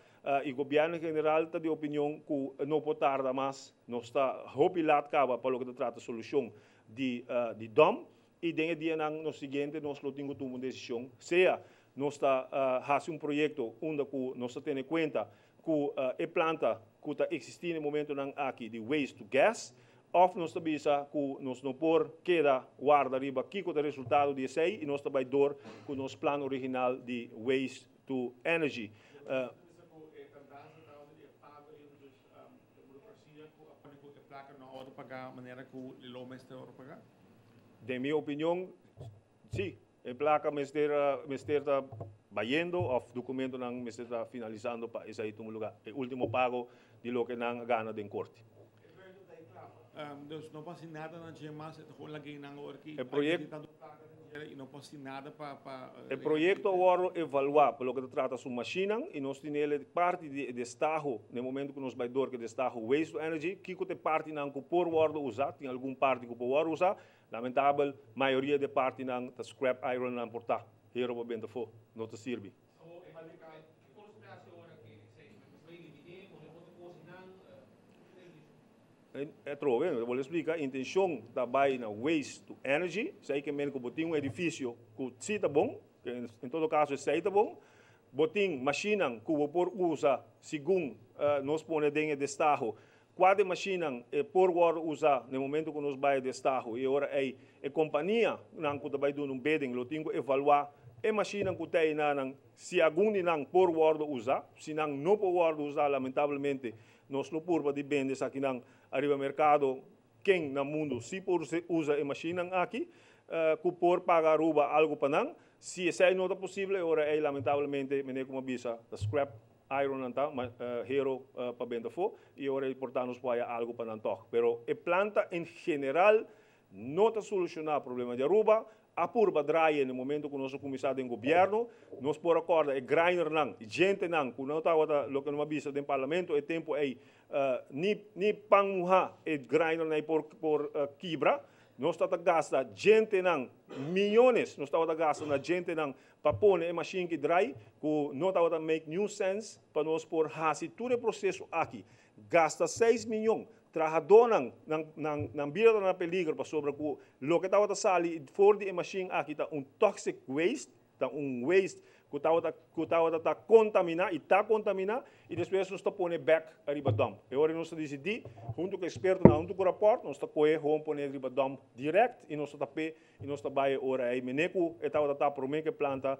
y gobierno en general ta di opinion cu no por tarda mas, nos ta hopi laat caba pa loke ta trata solucion di dump, y den dia nan no siguiente nos lo tin cu tuma un decision, sea nos ta haci un proyecto unda cu nos ta tene cuenta cu e planta cu ta existi na momento nan aki di waste to gas, of nos ta bisa cu nos no por keda warda riba kico ta resultado di esey y nos ta bay door cu nos plan original di waste to energy. No paga manera cu lo mester paga? Den mi opinion, si. E placa mester ta bayendo of documento nan mester ta finalizando pa esey tuma lugar. E ultimo pago di loke nan gana den corte. Dus no pasa nada na mas, gewoon lagi nang orki. E proyecto y no pasa nada pa E proyecto a wordo evalua pa loke ta trata su machine y nos tin parti di destaho na momento cu nos bay door cu destaho waste to energy, kico ta parti nan cu por wordo usa, tin algun parti cu por wordo usa, lamentabel, mayoria di parti nan ta scrap iron nan por ta. Hero pa benta afo, no ta sirbi. So, kiko nos ta ora cu bay dividi, otro cos nan? E trobe, mi ta splica, intencion ta bay na waste to energy, esey kiermen cu bo tin un edificio cu si ta bon, en todo caso esey ta bon, bo tin machine cu bo por usa segun nos pone den destaho, cual machine por usa na momento cu nos bay destaho y ora ey e compania nan cu bay duna un bidding lo tin cu evalua e machine cu tin nan, si algun di nan por wordo usa. Si nan no por wordo usa, lamentablemente nos lo por di bende aki nan ariba mercado ken na mundo si por usa e machine aki cu por paga Aruba algo pa nan. Si esey no ta posibel, ora ey lamentablemente, manera cu mi a bisa, ta scrap. Iron nan ta, hero pa benta afó, i ora ei por ta nos por haya algu pa nan tòg. Pero e planta en general no ta solushoná problema di Aruba. A purba draai na e momento ku nos a kuminsá den gobièrnu. Nos por a kòrda e grinernan, e djentenan ku no tabata loke nos a bisa den parlamento e tempu ei, ni ni pan muhá e grinernan ei por por kibra. Nos tabata gasta djentenan, miyones nos tabata gasta na djentenan pa pone e mashin ki drai ku no tabata make niun sense pa nos por hasi tur e proseso aki. Gasta seis miyon, trahadónan nan nan nan bida ta na peligro pasobra ku loke tabata sali for di e mashin aki ta un toxic waste, ta un waste ku tabata ku tabata ta kontaminá i ta kontaminá i despues nos ta pone bèk riba dòmp. E ora nos ta disidí huntu ku ekspertonan huntu ku rapòrt nos ta kohe hon pone riba dòmp dirèkt i nos ta tap'é I nos ta bai e ora ei mene ku e tabata ta promé ku e planta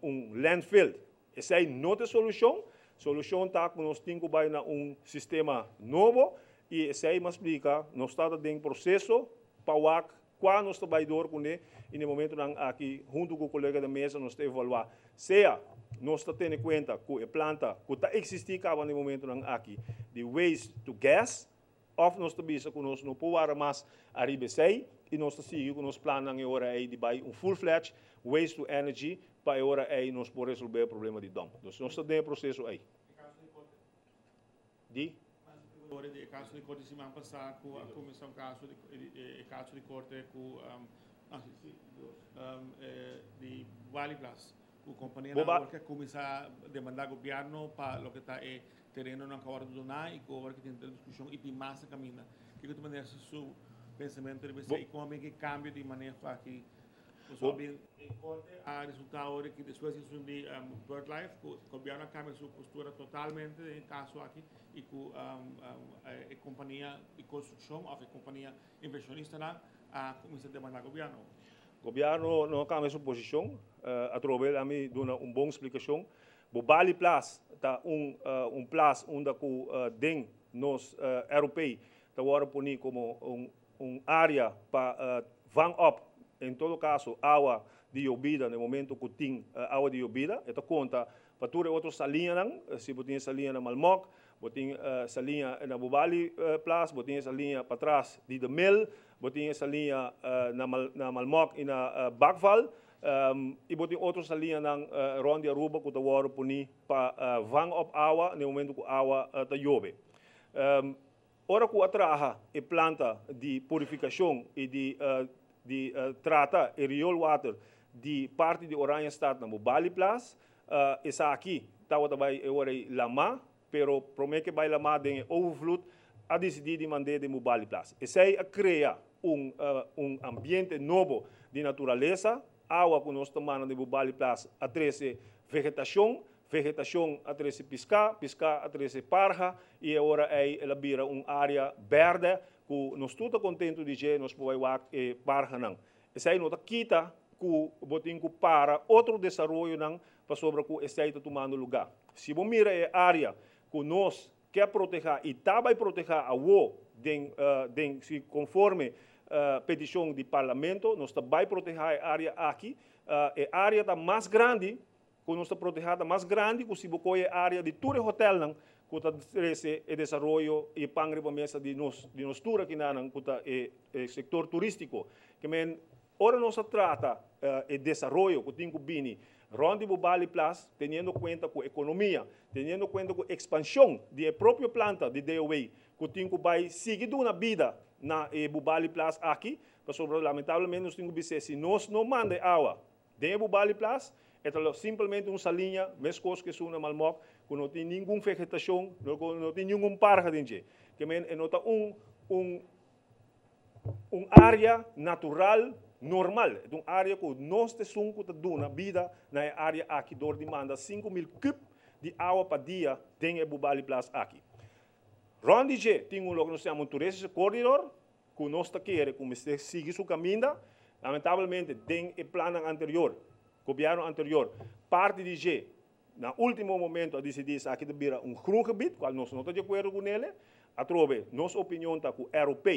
un landfill. Esei no ta e solushon. Solushon ta ku nos tin ku bai na un sistema nobo i esei m'a splika nos ta den proseso pa wak kua nos ta bai dor kuné i na e momentunan aki huntu ku kolega den mesa nos ta evaluá sea nos ta tene kuenta ku e planta ku ta eksistí kaba na e momentunan aki di waste to gas Of nos ta bisa ku nos no por wara mas ariba esei i nos ta sigui ku nos plannan e ora ei di bai un full-fledged waste to energy pa e ora ei nos por resolbe e problema di dump. Dus nos ta den e proseso ei. E kaso di korte. Di? Ora di e kaso di korte siman pasá ku a kuminsá un kaso di e kaso di korte ku ah si si di Waliplas ku kompanianan awor ke a kuminsá demandá gobièrnu pa loke ta e Terenonan ku a wòrdu doná i ku awor ki tin diskushon i tin mas na kaminda. Kiko ta manera su pensamentu riba esei i kon a bin ki kambio di maneho aki? Pasobra a bin e korte a resultá awor ki despues di esun di Birdlife ku gobièrnu a kambia su postura totalmente den e kaso aki i ku e kompania di konstrukshon òf e kompania invershonistanan a kuminsá demandá gobièrnu. Gobièrnu no a kambia su posishon. Atrobe ami duna un bon splikashon. Bo Bali Plas ta un un plas unda ku den nos ROP ta wòrdu poni komo un un área pa vang op en todo kaso awa di yobida na e momento ku tin awa di yobida. E ta konta pa tur e otro saliñanan, si bo tin e saliña na Malmok, bo tin saliña na bo Bali Plas, bo tin e saliña patras di De Mil, bo tin e saliña na na Malmok i na Bakval. I bo tin otro saliñanan rond di Aruba ku ta wòrdu poní pa vang op awa na e momento ku awa ta yobe. Ora ku a traha e planta di purifikashon i di di trata e rioolwater di parti di Oranjestad na Bobali-Plas, esaki tabata bai e ora ei lamá, pero promé ke bai lamá den e overvloed a disidí di mand'é den Bobali-Plas. Esei a krea un un ambiente nobo di naturalesa. Awa ku nos ta manda den Bobali-Plas a trese vegetashon, vegetashon a trese piská, piská a trese parha i e ora ei el a bira un área bèrdè ku nos tur ta kontentu di dje, nos por bai wak e parhanan. Esei no ta kita ku bo tin ku para otro desaroyonan pasobra ku esei ta tumando lugá. Si bo mira e área ku nos ke protehá i ta bai protehá awo den den si konforme petishon di parlamento nos ta bai protehá e área aki, e área ta mas grandi ku nos ta protehá ta mas grandi ku si bo kohe e área di tur e hotèlnan ku ta trese e desaroyo i pan riba mesa di nos di nos tur akinanan ku ta e e sektor turístiko. Ke men ora nos a trata e desaroyo ku tin ku bini rònt di Bubali Plas teniendo kuenta ku ekonomia, teniendo kuenta ku ekspanshon di e propio planta di DOW ku tin ku bai sigui duna bida na e Bubali Plas aki, pasobra lamentablemente nos tin ku bis'é si nos no manda e awa Den e Bubali Plas e ta lo simplemente un saliña meskos ku esun na Malmok ku no tin ningun vegetashon, no tin ningun parha den dje. Ke men e no ta un un un área natural normal, e ta un área ku nos ta esun ku ta duna bida na e área aki dor di manda 5000 kub di awa pa dia den e Bubali Plas aki. Rònt di dje tin un loke nos ta yama un toeristische corridor ku nos ta kere ku mester sigui su kaminda. Lamentablemente den e plannan anterior, gobièrnu anterior, parti di dje na último momento a disidí esaki ta bira un groengebied, kual nos no ta di akuerdo ku nele. Atrobe, nos opinion ta ku ROP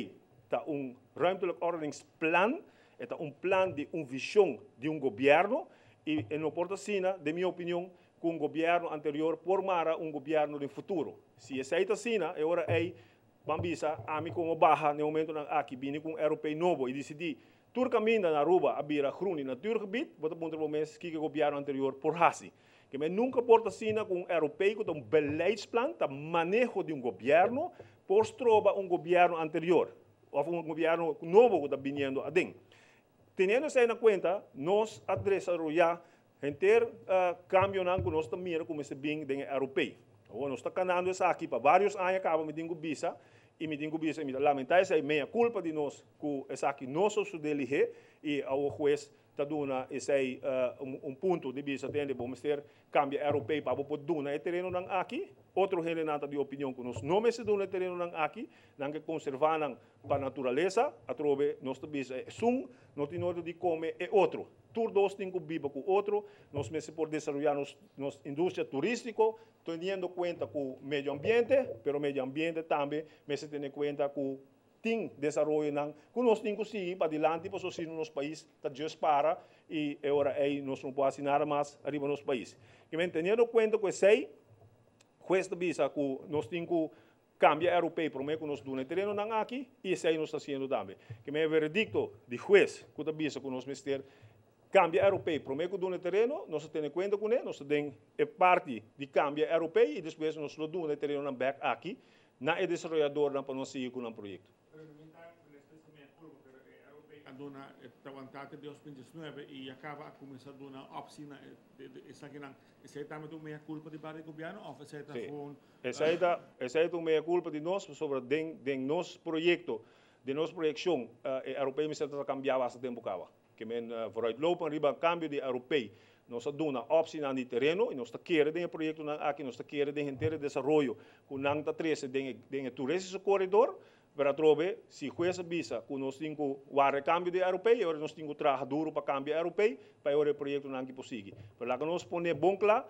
ta un ruimtelijk ordeningsplan, e ta un plan di un vishon di un gobièrnu i e no por ta asina, den mi opinion, ku un gobièrnu anterior por mara un gobièrnu den futuro. Si esei ta asina, e ora ei ban bisa ami komo baha na e momentonan aki bini ku un ROP nobo i disidí tur kaminda na Aruba a bira groen i natuurgebied, bo ta puntra bo mes kiko e gobièrnu anterior por hasi. Ke men nunka por ta asina ku un ROP ku ta un beleidsplan, ta maneho di un gobièrnu, por stroba un gobièrnu anterior òf un gobièrnu nobo ku ta biniendo aden. Teniendo esei na kuenta, nos a desaroyá henter kambionan ku nos ta mira ku mester bin den e ROP. Awor nos ta kanando esaki pa vários aña kaba, mi tin ku bisa, i mi tin ku bisa i mi ta lamentá esei, mea kulpa di nos ku esaki no sosodé lihé i awor hues ta duna esei un punto di bisa, tende bo mester kambia ROP pa bo por duna e terenonan aki. Otro hendenan ta di opinion ku nos no mester duna e terenonan aki, nan ke konservá nan pa naturalesa. Atrobe nos ta bisa esun no tin orde di kome e otro. Tur dos tin ku biba ku otro. Nos mester por desaroyá nos nos industria turístiko teniendo kuenta ku medio ambiente, pero medio ambiente tambe mester tene kuenta ku tin desaroyonan ku nos tin ku sigui padilanti pasobra si no nos pais ta djis para i e ora ei nos no por hasi nada mas riba nos pais. Kimen teniendo kuenta ku esei, hues ta bisa ku nos tin ku kambia ROP promé ku nos duna e terenonan aki i esei nos ta hasiendo tambe. Kimen e veredikto di hues ku ta bisa ku nos mester kambia ROP promé ku duna e tereno, nos ta tene kuenta kuné, nos ta den e parti di kambia ROP i despues nos lo duna e terenonan bèk aki na e desaroyadornan pa nos sigui ku nan proyekto. Pero mi ta nespresa mea culpa, pero e ROP a duna e ta te 2019 y ya caba a cuminsa duna optie na esakinan. Esey tambe ta un mea culpa di parti di gobierno of esey ta gewoon? Esey ta, esey ta un mea culpa di nos pasobra den den nos proyecto, den nos proyeccion e ROP mester ta cambia basta tempo caba. Ke men vooruitlopen riba kambio di ROP. Nos a duna opsinan di tereno i nos ta kere den e proyektonan aki, nos ta kere den henter e desaroyo ku nan ta trese den e den e turistische corridor. Pero atrobe, si hues a bisa ku nos tin ku warda e kambio di ROP, e ora nos tin ku traha duru pa kambia ROP pa e ora e proyektonan aki por sigui. Pero laga nos pone bon kla,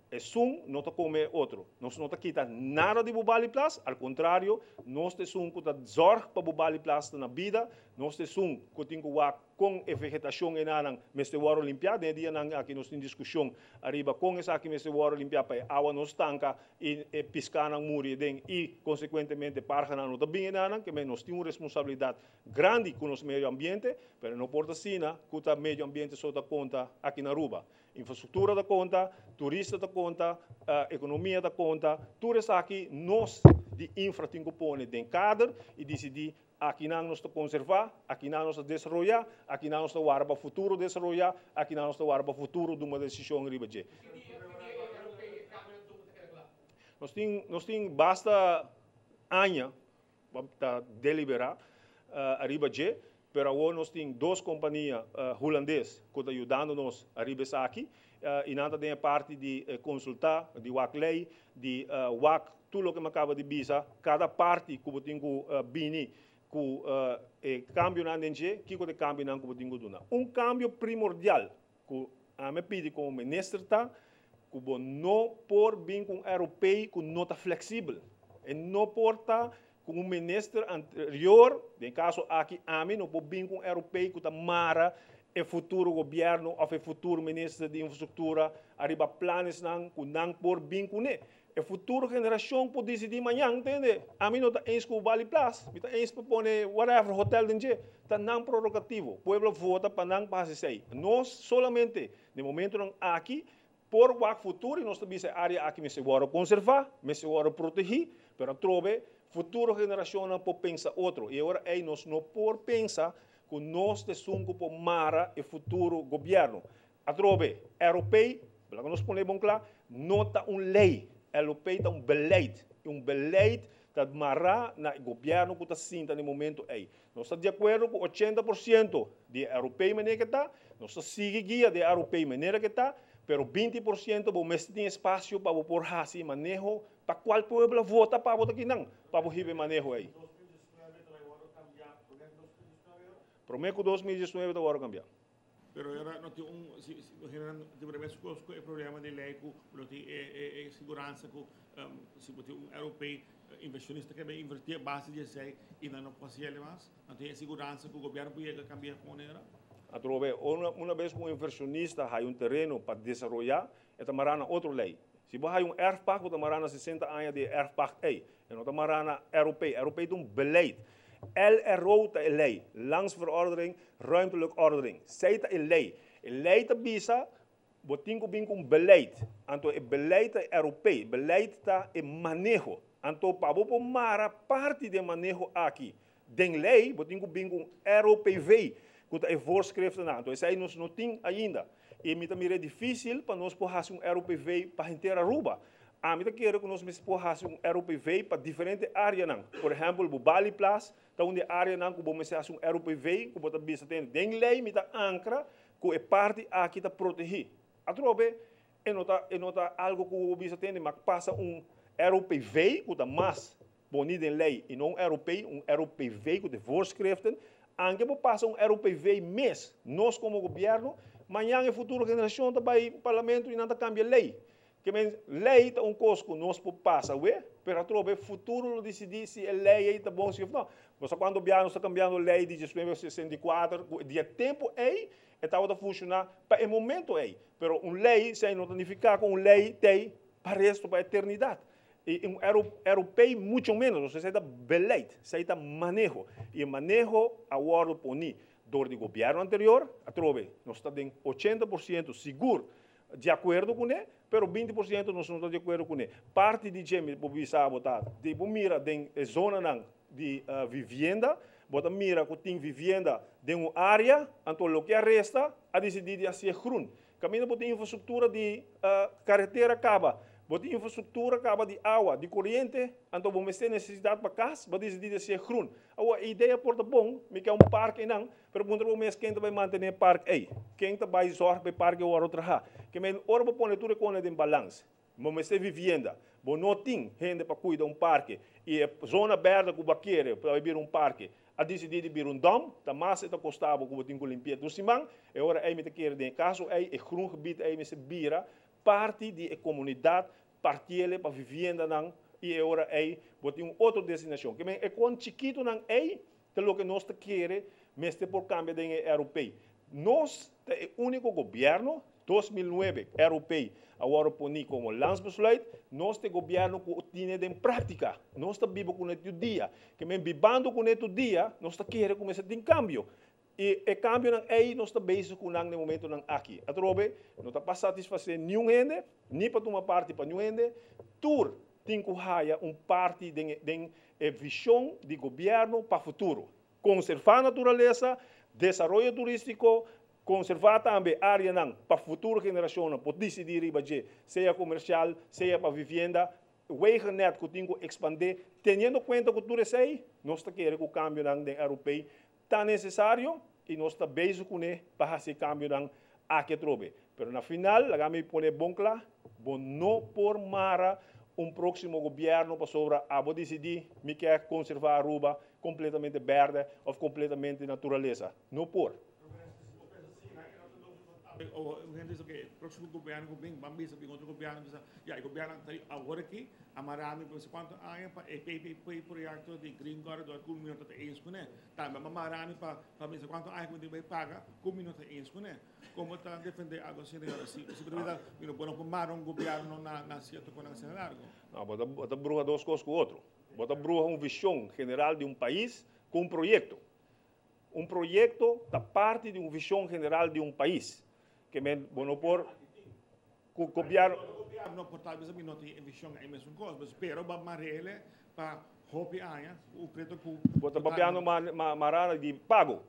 Esun no ta come e otro. Nos no ta kita nada di Bubali Plas, al contrario, nos ta esun cu ta zorg pa Bubali Plas ta na bida, nos ta esun cu tin cu wak con e vegetacion enanan mester worde limpia. Den e dianan aki nos tin discusion ariba con esaki mester worde limpia pa e awa no stanca y e piscanan muri eden y consecuentemente parhanan no ta bin enanan, ke men nos tin un responsabilidad grandi cu nos medio ambiente, pero no por ta asina cu ta medio ambiente so ta conta aki na Aruba. Infrastruktura ta konta, turista ta konta, ekonomia ta konta, tur esaki nos di infra tin ku pone den kader i disidí akinan nos ta konservá, akinan nos ta desaroyá, akinan nos ta warda pa futuro desaroyá, akinan nos ta warda pa futuro duma desishon riba dje. Nos tin nos tin basta aña ta deliberá ariba dje, pero awor nos tin dos kompania hulandes ku ta yudando nos ariba esaki i nan ta den e parti di konsultá, di wak lei, di wak tur loke mi a kaba di bisa, kada parti ku bo tin ku bini ku e kambionan den dje, kiko ta e kambionan ku bo tin ku duna. Un kambio primordial ku ami a pidi komo minister ta ku bo no por bin ku un ROP ku no ta fleksibel. E no por ta ku un minister anterior, den e kaso aki ami, no por bin ku un ROP ku ta mara e futuro gobièrnu òf e futuro minister di infrastruktura ariba planesnan ku nan por bin kuné. E futuro generashon por disidí mañan, tende? Ami no ta eens ku Bali Plas, mi ta eens pa pone whatever hotel den dje. Ta nan prerogativo. Pueblo vota pa nan pa hasi esei. Nos solamente den momentonan aki por wak futuro i nos ta bisa e área aki mester wòrdu konservá, mester wòrdu protegí, pero atrobe futuro generashonnan por pensa otro. I e ora ei nos no por pensa ku nos ta esun ku por mara e futuro gobièrnu. Atrobe, ROP, laga nos pone bon kla, no ta un lei. ROP ta un beleid. I un beleid ta mará na e gobièrnu ku ta sinta na e momento ei. Nos ta di akuerdo ku 80% di e ROP manera ke ta, nos ta sigui guia di e ROP manera ke ta, pero 20% bo mester tin espasio pa bo por hasi e maneho pa kual pueblo a vota pa bo ta kinan, pa bo hiba e maneho ei. Promé ku 2019 ta wòrdu kambiá. Pero era no tin un si si generan tin por mescos cu e problema di ley cu no tin e e e siguransa cu si bo tin un ROP inversionista ke bay inverti a base di esey y nan no por haci mas, no tin e siguransa cu gobierno por yega cambia con era. Atrobe, una bes ku un invershonista haya un tereno pa desaroyá, e ta mará na otro lei. Si bo haya un erfpacht, bo ta mará na 60 aña di e erfpacht ei. E no ta mará na ROP. ROP ta un beleid. LRO ta e lei, Landsverordening Ruimtelijke Ordening. Esei ta e lei. E lei ta bisa bo tin ku bin ku un beleid. Anto e beleid ta e ROP. Beleid ta e maneho. Anto pa bo por mara parti di e maneho aki den lei, bo tin ku bin ku un ROPV, ku ta e voorschriftennan. Anto esei nos no tin ainda. I mi ta mira e difísil pa nos por hasi un ROPV pa henter Aruba. Ami ta kere ku nos mester por hasi un ROPV pa diferente áreanan. Por ehèmpel, bo Baliplas ta un di e áreanan ku bo mester hasi un ROPV ku bo ta bisa tende den lei mi ta ankra ku e parti aki ta protegí. Atrobe e no ta e no ta algu ku bo bisa tende ma pasa un ROPV ku ta mas poni den lei i no un ROP, un ROPV ku ta e voorschriften. Anke bo pasa un ROPV mes, nos komo gobièrnu, mañan e futuro generashon ta bai parlamento i nan ta kambia lei. Ke men, lei ta un kos ku nos por pasa awe, pero atrobe futuro lo disidí si e lei ei ta bon si òf no. Bo sa kuantu bia nos ta kambiando lei di 1964, ku di e tempu ei e tabata funshoná pa e momento ei. Pero un lei, esei no ta nifiká ku un lei t'ei pa resto, pa eternidat. I un ROP mucho ménos, esei ta beleid, esei ta maneho. I e maneho a wòrdu poní dor di gobièrnu anterior, atrobe nos ta den 80% sigur di akuerdo kuné, pero 20% nos no ta di akuerdo kuné. Parti di dje mi por bisa bo ta, di bo mira den e zonanan di vivienda, bo ta mira ku tin vivienda den un área, anto loke a resta a disidí di hasié grun. Kaminda bo tin infrastruktura di karetera kaba, bo tin infrastruktura kaba di awa, di koriente, anto bo mester nesesidat pa kas, bo a disidí di hasié grun. Awor, e idea por ta bon, mi ke un park einan, Pero puntra bo mes ken ta bai mantené e park ei? Ken ta bai zòrg pa e park ei wòrdu trahá? Ke men ora bo pone tur e kosnan den balans, bo mester vivienda, bo no tin hende pa kuida un parke i e zona bèrdè ku bo a kere pa bai bira un parke a disidí di bira un dòm, ta mas e ta kostá bo ku bo tin ku limpi'é tur siman. E ora ei mi ta kere den e kaso ei e groengebied ei mester bira parti di e komunidat, partiele pa viviendanan i e ora ei bo tin un otro destinashon. Ke men e kon chikitunan ei Ta loke nos ta kere mester por cambia den e ROP. Nos ta e unico gobierno, 2009 ROP a worde poni como landsbesluit, nos ta e gobierno cu tine den practica. Nos ta biba cune tur dia. Ke men bibando cune tur dia, nos ta kere cu mester tin cambio. Y e cambionan ey nos ta bezig cu nan den momentonan aki. Atrobe, no ta pa satisface niun hende, ni pa tuma parti pa niun hende. Tur tin cu haya un parti den den e vision di gobierno pa futuro. Conserva naturalesa, desaroyo turistico, conserva tambe areanan pa futuro generacionnan por dicidi riba dje, sea comercial, sea pa vivienda, wegennet cu tin cu expande. Teniendo cuenta cu tur esey, nos ta kere cu cambionan den ROP ta necesario y nos ta bezig cune pa haci e cambionan aki atrobe. Pero na final, laga mi pone bon cla, bo no por mara un proximo gobierno pasobra abo dicidi mi kier conserva Aruba completamente berde of completamente naturaleza. No por. Un hende bisa ke e próksimo gobièrnu ku bin, ban bisa bin otro gobièrnu bisa, ya e gobièrnu ta awor aki a mara mi pa bisa kuantu aña pa e PPP proyekto di Green Corridor ku mi no ta ta eens kuné. Tambe a mara mi pa pa bisa kuantu aña ku mi tin bai paga ku mi no ta eens kuné. Kon bo ta defendé algu asina yora? Si si bo ta bisa mi no por no por mara un gobièrnu na na sierto konan asina largu. No, bo ta bo ta bruha dos kos ku otro. Bo ta bruha un vishon general di un pais ku un proyekto. Un proyecto ta parti di un vision general di un pais. Ke men bo no por cu gobierno. Gobierno por tal bes mi no tin e vision ei mesun cos, pero ba marele pa hopi aña cu preto cu. Bo ta papiando marana di pago.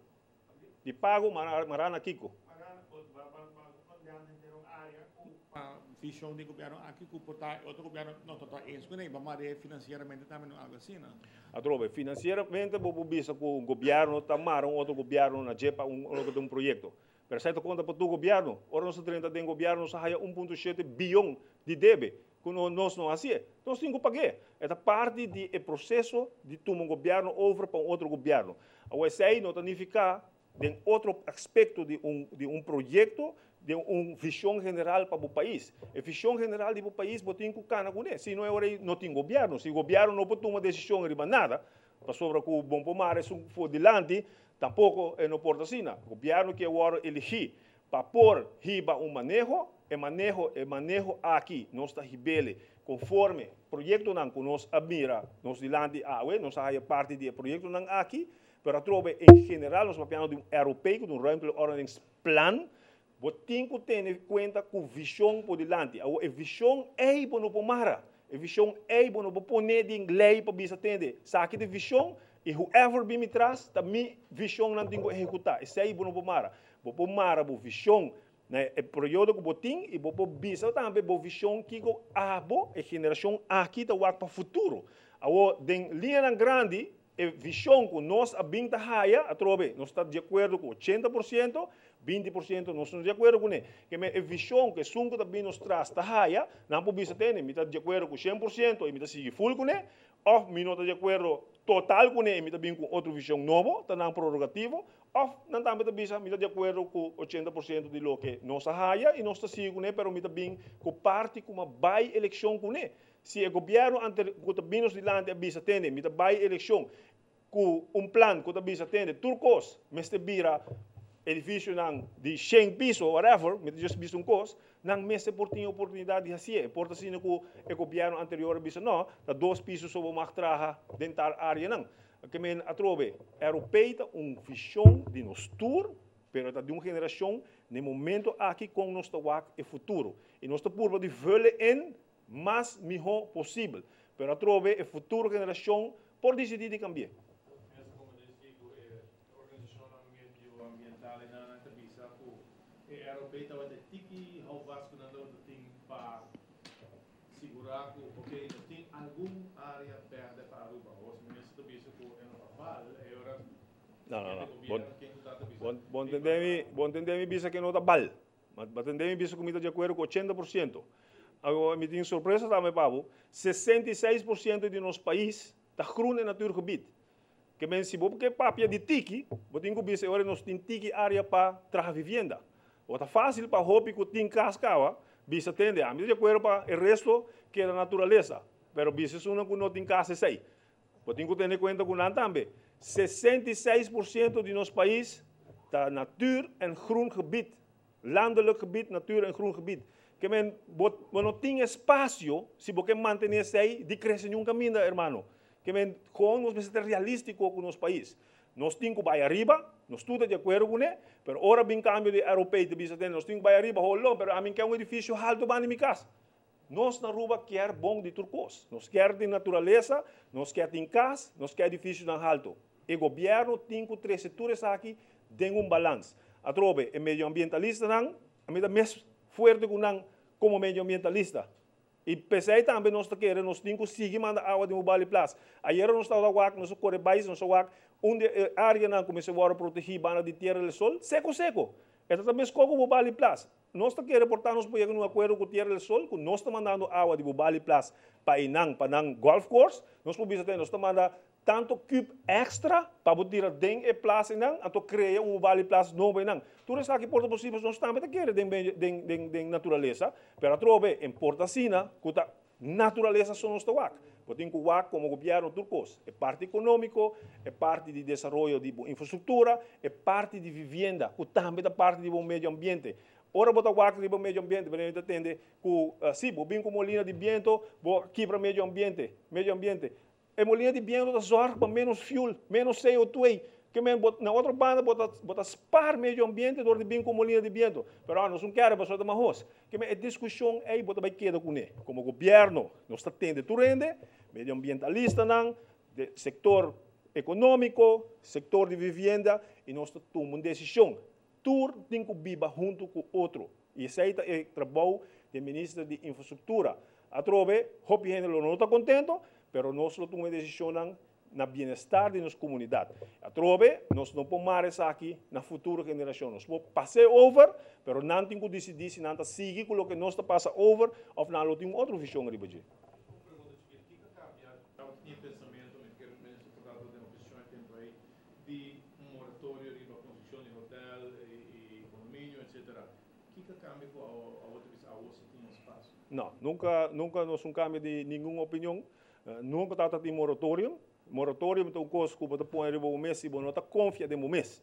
Di pago marana kico? Marana ba ba henter un area cu pa vision di gobierno aki cu por ta e otro gobierno no ta ta eens cune, ba mare financieramente tambe no algo asina. Atrobe, financieramente bo por bisa cu gobierno ta mara un otro gobierno na dje pa un loke ta un proyecto. Pero esai ta conta pa tur gobierno. Ora nos a drenta den gobierno nos a haya 1.7 biyon di debe cu nos no hacié. Nos tin cu pagué. E ta parti di e proceso di tuma un gobierno over pa un otro gobierno. Awor esai no ta nifica den otro aspecto di un di un proyecto, den un vision general pa bo pais. E vision general di bo pais bo tin cu cana cune, si no e ora ey no tin gobierno. Si gobierno no por tuma decision riba nada, pasobra cu bon por mara esun for dilanti, Tampoko e no por ta asina. Gobièrnu ke wòrdu eligí pa por hiba un maneho, e maneho e maneho aki nos ta hib'ele konforme proyektonan ku nos a mira nos dilanti awe, nos a haya parti di e proyektonan aki, pero atrobe en general nos papiando di un ROP, ku ta un Ruimtelijk Ordeningsplan, bo tin ku tene kuenta ku vishon por dilanti. Awor e vishon ei bo no por mara, e vishon ei bo no por pone den lei pa bisa tende, esaki ta e vishon i whoever bin mi tras ta mi vishon nan tin ku ehekutá. Esei bo no por mara. Bo por mara bo vishon na e periodo ku bo tin i bo por bisa tambe bo vishon kiko abo, e generashon aki ta wak pa futuro. Awor den liñanan grandi e vishon ku nos a bin ta haya atrobe nos ta di akuerdo ku 80%, 20% nos no di akuerdo kuné. Ke men e vishon ku esun ku ta bin nos tras ta haya, nan por bisa tene mi ta di akuerdo ku 100% i mi ta sigui ful kuné, òf mi no ta di akuerdo total kuné i mi ta bin ku otro vishon nobo, ta nan prerogativo. Òf nan tambe ta bisa, Mi ta di akuerdo ku 80% di loke nos a haya i nos ta sigui kuné, pero mi ta bin ku parti ku mi a bai elekshon kuné. Si e gobièrnu ante ku ta bin nos dilanti a bisa, Tende, mi ta bai elekshon ku un plan ku ta bisa, Tende, tur kos mester bira edifisionan di shen piso, whatever, mi ta just bisa un kos, nan mester por tin e oportunidat di hasié. E por ta asina ku e gobièrnu anterior a bisa, No, ta dos piso so bo mag traha den tal áreanan. Ke men atrobe, ROP ta un vision di nos tur, pero e ta di un generacion n'e momento aki con nos ta wak e futuro. Y nos ta purba di vullen in mas miho posibel. Pero atrobe e futuro generacion por dicidi di cambi'e. Minister, como deci cu e organisacionnan medioambiental y nan ta bisa cu e ROP tabata e tiki houvast cu nan tabata tin pa Sigurá ku ok no tin algun área bèrdè pa Aruba. Awor si minister ta bisa ku e no ta bal, e ora No, no, no. ken di gobièrnu, ken ku ta ta bisa. Bon, bon tendé mi, bon tendé mi bisa ku e no ta bal. Ma bo tendé mi bisa ku mi ta di akuerdo ku 80%. Awor mi tin sorpresa tambe pa bo, 66% di nos pais ta groen en natuurgebied. Ke men si bo ke papia di tiki, bo tin ku bisa e ora nos tin tiki área pa traha vivienda. Bo ta fásil pa hopi ku tin kas kaba bisa tende, ami ta di akuerdo pa e resto keda naturalesa, pero bisa esunnan ku no tin kas esei. Bo tin ku tene kuenta ku nan tambe. 66% di nos pais ta natuur en groen gebied, landelijk gebied, natuur en groen gebied. Ke men bo bo no tin espasio si bo ke mantene esei di krese niun kaminda, hermano. Ke men kon nos mester ta realístiko ku nos pais. Nos tin ku bai ariba, nos tur ta di akuerdo kuné, pero ora bin kambio di ROP ta bisa tende nos tin ku bai ariba, hold on, pero ami kier un edifisio haltu banda di mi kas. Nos na Aruba kier bon di tur kos. Nos kier tin naturalesa, nos kier tin kas, nos kier edifisionan haltu. E gobièrnu tin ku trese tur esaki den un balans. Atrobe, e medioambientalistanan, ami ta mes fuerte ku nan komo medioambientalista. I p'esei tambe nos ta kere nos tin ku sigui manda awa den Bubali Plas. Ayera nos tabata wak, nos a kore bai, nos a wak un di e areanan ku mester wòrdu protegí banda di Tierra del Sol, seko seko. E ta ta meskó ku Bubali Plas. Nos ta kere por ta nos por yega na un akuerdo ku Tierra del Sol ku nos ta mandando awa di Bubali Plas pa einan, pa nan golf course. Nos por bisa tambe nos ta manda Tanto cube extra pa bo tira den e plas einan, anto crea un Bali Plas nobo einan. Tur esaki por ta posibel nos tambe ta kere den den den den naturalesa, pero atrobe en por ta asina cu ta naturalesa so nos ta wak. Bo tin cu wak como gobierno tur cos, e parti economico, e parti di desaroyo di bo infrastructura, e parti di vivienda cu tambe ta parti di bo medio ambiente. Ora bo ta wak riba medio ambiente, bo ta tende cu si bo bin cu molina di biento bo a kibra medio ambiente, medio ambiente. E molina di biento ta zorg pa menos fuel, menos CO2. Ke men bo na otro banda bo ta bo ta spaar medio ambiente dor di bin ku molina di biento. Pero a nos un kere pasobra ta mahos. Ke men e diskushon ei bo ta bai keda kuné. Komo gobierno nos ta tende tur hende, medioambientalistanan, de sektor ekonómiko, sektor di vivienda i nos ta tuma un desishon. Tur tin ku biba huntu ku otro. I esei ta e trabou di e minister di Infrastruktura. Atrobe, hopi hende lo no ta kontento, pero nos lo tuma e desishonnan na bienestar di nos komunidat. Atrobe, nos no por mara esaki na futuro generashon. Nos por pas'é over, pero nan tin ku disidí si nan ta sigui ku loke nos ta pasa over òf nan lo tin un otro vishon riba dje. Un pregunta chikito, kiko a kambia? Tabata tin e pensamentu, mi ta kere minister por tabata den oposishon e tempu ei, di un moratorio riba construccion di hotel y condominio etc. Kico a cambia cu awo ta bisa awo si tin espacio? No, nunca, nunca nos un cambia di ningun opinion. Nunca tabata tin moratorium. Moratorium ta un kos ku bo ta pone riba bo mes si bo no ta konfia den bo mes.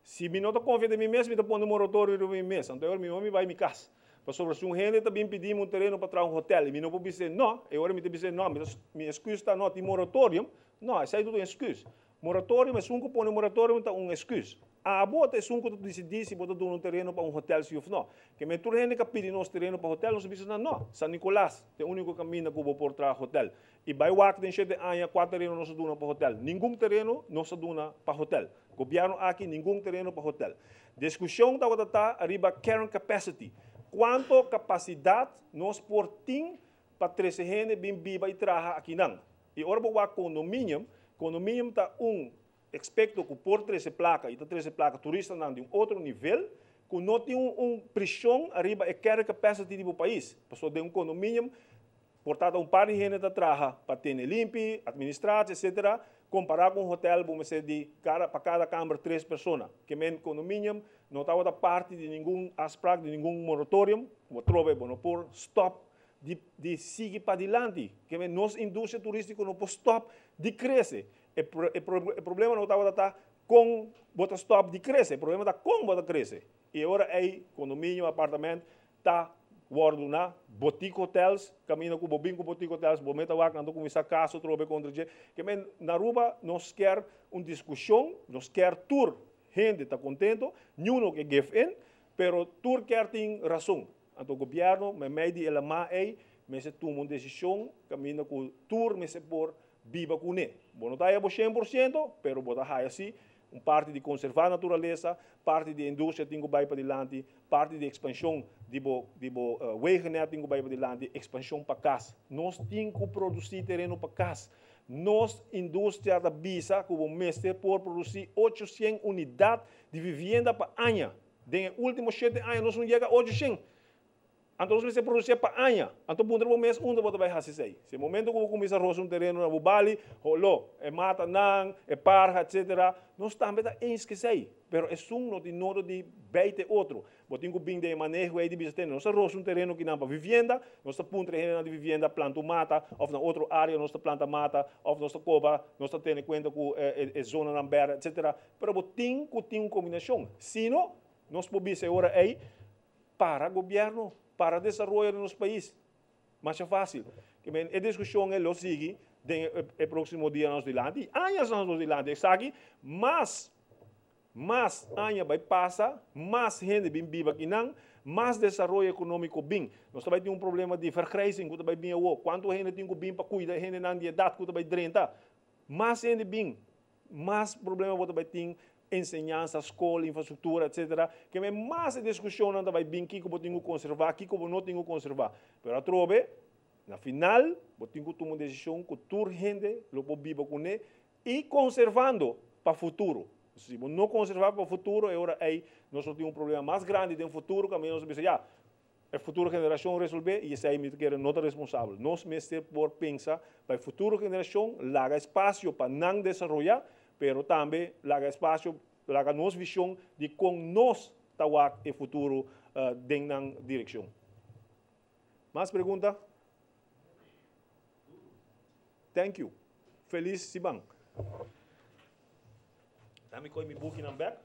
Si mi no ta konfia den mi mes, mi ta pone moratorio riba mi mes. Anto e ora mihó mi bai mi kas. Pasobra si un hende ta bin pidi mi un tereno pa traha un hotel i mi no por bis'é no, e ora mi ta bis'é no, mi ta mi esküs ta no tin moratorium, no, esei ta un esküs. Moratorium, esun ku pone moratorium ta un esküs. Abo ta esun ku ta disidí si bo ta duna un tereno pa un hotel si òf no. Ke men tur hende ka pidi nos tereno pa hotel, nos ta bisa nan no. San Nicolas ta e úniko kaminda ku bo por traha hotel. I bai wak den shete aña kua tereno nos a duna pa hotel. Ningun tereno nos a duna pa hotel. Gobièrnu aki ningun tereno pa hotel. Diskushon tabata ta riba carrying capacity. Kuanto kapasidat nos por tin pa trese hende bin biba i traha akinan. I ora bo wak condominium, condominium ta un ekspekto ku por trese plaka i ta trese plaka turistanan di un otro nivel ku no tin un prishon ariba e carrying capacity di bo pais. Pasobra den un condominium Por ta ta un par di hende ta traha pa tene limpi, administratie, etcetera. Compara cu un hotel bo mester di cada pa cada camber tres persona. Ke men condominium no tabata parti di ningun afspraak, di ningun moratorium. Bo trobe bo no por stop di di sigui padilanti. Ke men nos industria turistico no por stop di crece. E e problema no tabata ta con bo ta stop di crece, e problema ta con bo ta crece. Y e ora ey condominio, apartament ta wòrdu na boutique hotels, kaminda ku bo bin ku boutique hotels, bo meta wak nan ta kuminsá kaso trobe kontra dje. Ke men na Aruba nos kier un diskushon, nos kier tur hende ta kontento, niuno ke give in, pero tur kier tin rason. Anto gobièrnu meimei di e lamá ei mester tuma un desishon kaminda ku tur mester por biba kuné. Bo no ta haya bo 100%, pero bo ta haya si un parti di konservá naturalesa, parti di e industria tin ku bai padilanti, parti di ekspanshon di bo di bo wegennet tin ku bai padilanti, ekspanshon pa kas. Nos tin ku produsí tereno pa kas. Nos industria ta bisa ku bo mester por produsí 800 unidat di vivienda pa aña. Den e último shete aña nos no yega 800. Anto nos mester producié pa aña. Anto puntra bo mes unda bo ta bai haci esei. Si e momento cu bo cuminsa rosa un tereno na bo bali, holó, e matanan, e parha, etc. Nos tambe ta eens cu esei. Pero esun no tin nodo di bijt e otro. Bo tin cu bin den e maneho ei di bisa tene nos ta rosa un tereno kinan pa vivienda, nos ta puntra e hendenan di vivienda planta un mata, of na otro area nos ta planta mata, of nos ta coba, nos ta tene cuenta cu e zonanan berde, etc. Pero bo tin cu tin un combinacion. Sino, nos por bisa e ora ei, Para gobierno, para desaroyo di nos pais. Masha facil. Ke men e discusion e lo sigui den e proximo dianan nos dilanti y añasnan nos dilanti. Esaki mas mas aña bay pasa, mas hende bin biba akinan, mas desaroyo economico bin. Nos ta bay tin un problema di vergrijzing cu ta bay bin awo. Cuanto hende tin cu bin pa cuida e hendenan di edad cu ta bay drenta? Mas hende bin, mas problema bo ta bai tin, enseñansa, skol, infrastruktura, etcetera. Ke men mas e diskushonnan ta bai bin kiko bo tin ku konservá, kiko bo no tin ku konservá. Pero atrobe, na final, bo tin ku tuma un desishon ku tur hende lo por biba kuné i konservando pa futuro. Si bo no konservá pa futuro, e ora ei nos lo tin un problema mas grandi den futuro kaminda nos ta bisa, ya, E futuro generashon resolvé i esei mi ta kere no ta responsabel. Nos mester por pensa pa e futuro generashon, laga espasio pa nan desaroyá, pero tambe laga espasio, laga nos vishon di kon nos ta wak e futuro den nan direkshon. Mas pregunta? Thank you. Felis siman. Dami koe mi bukinan bek.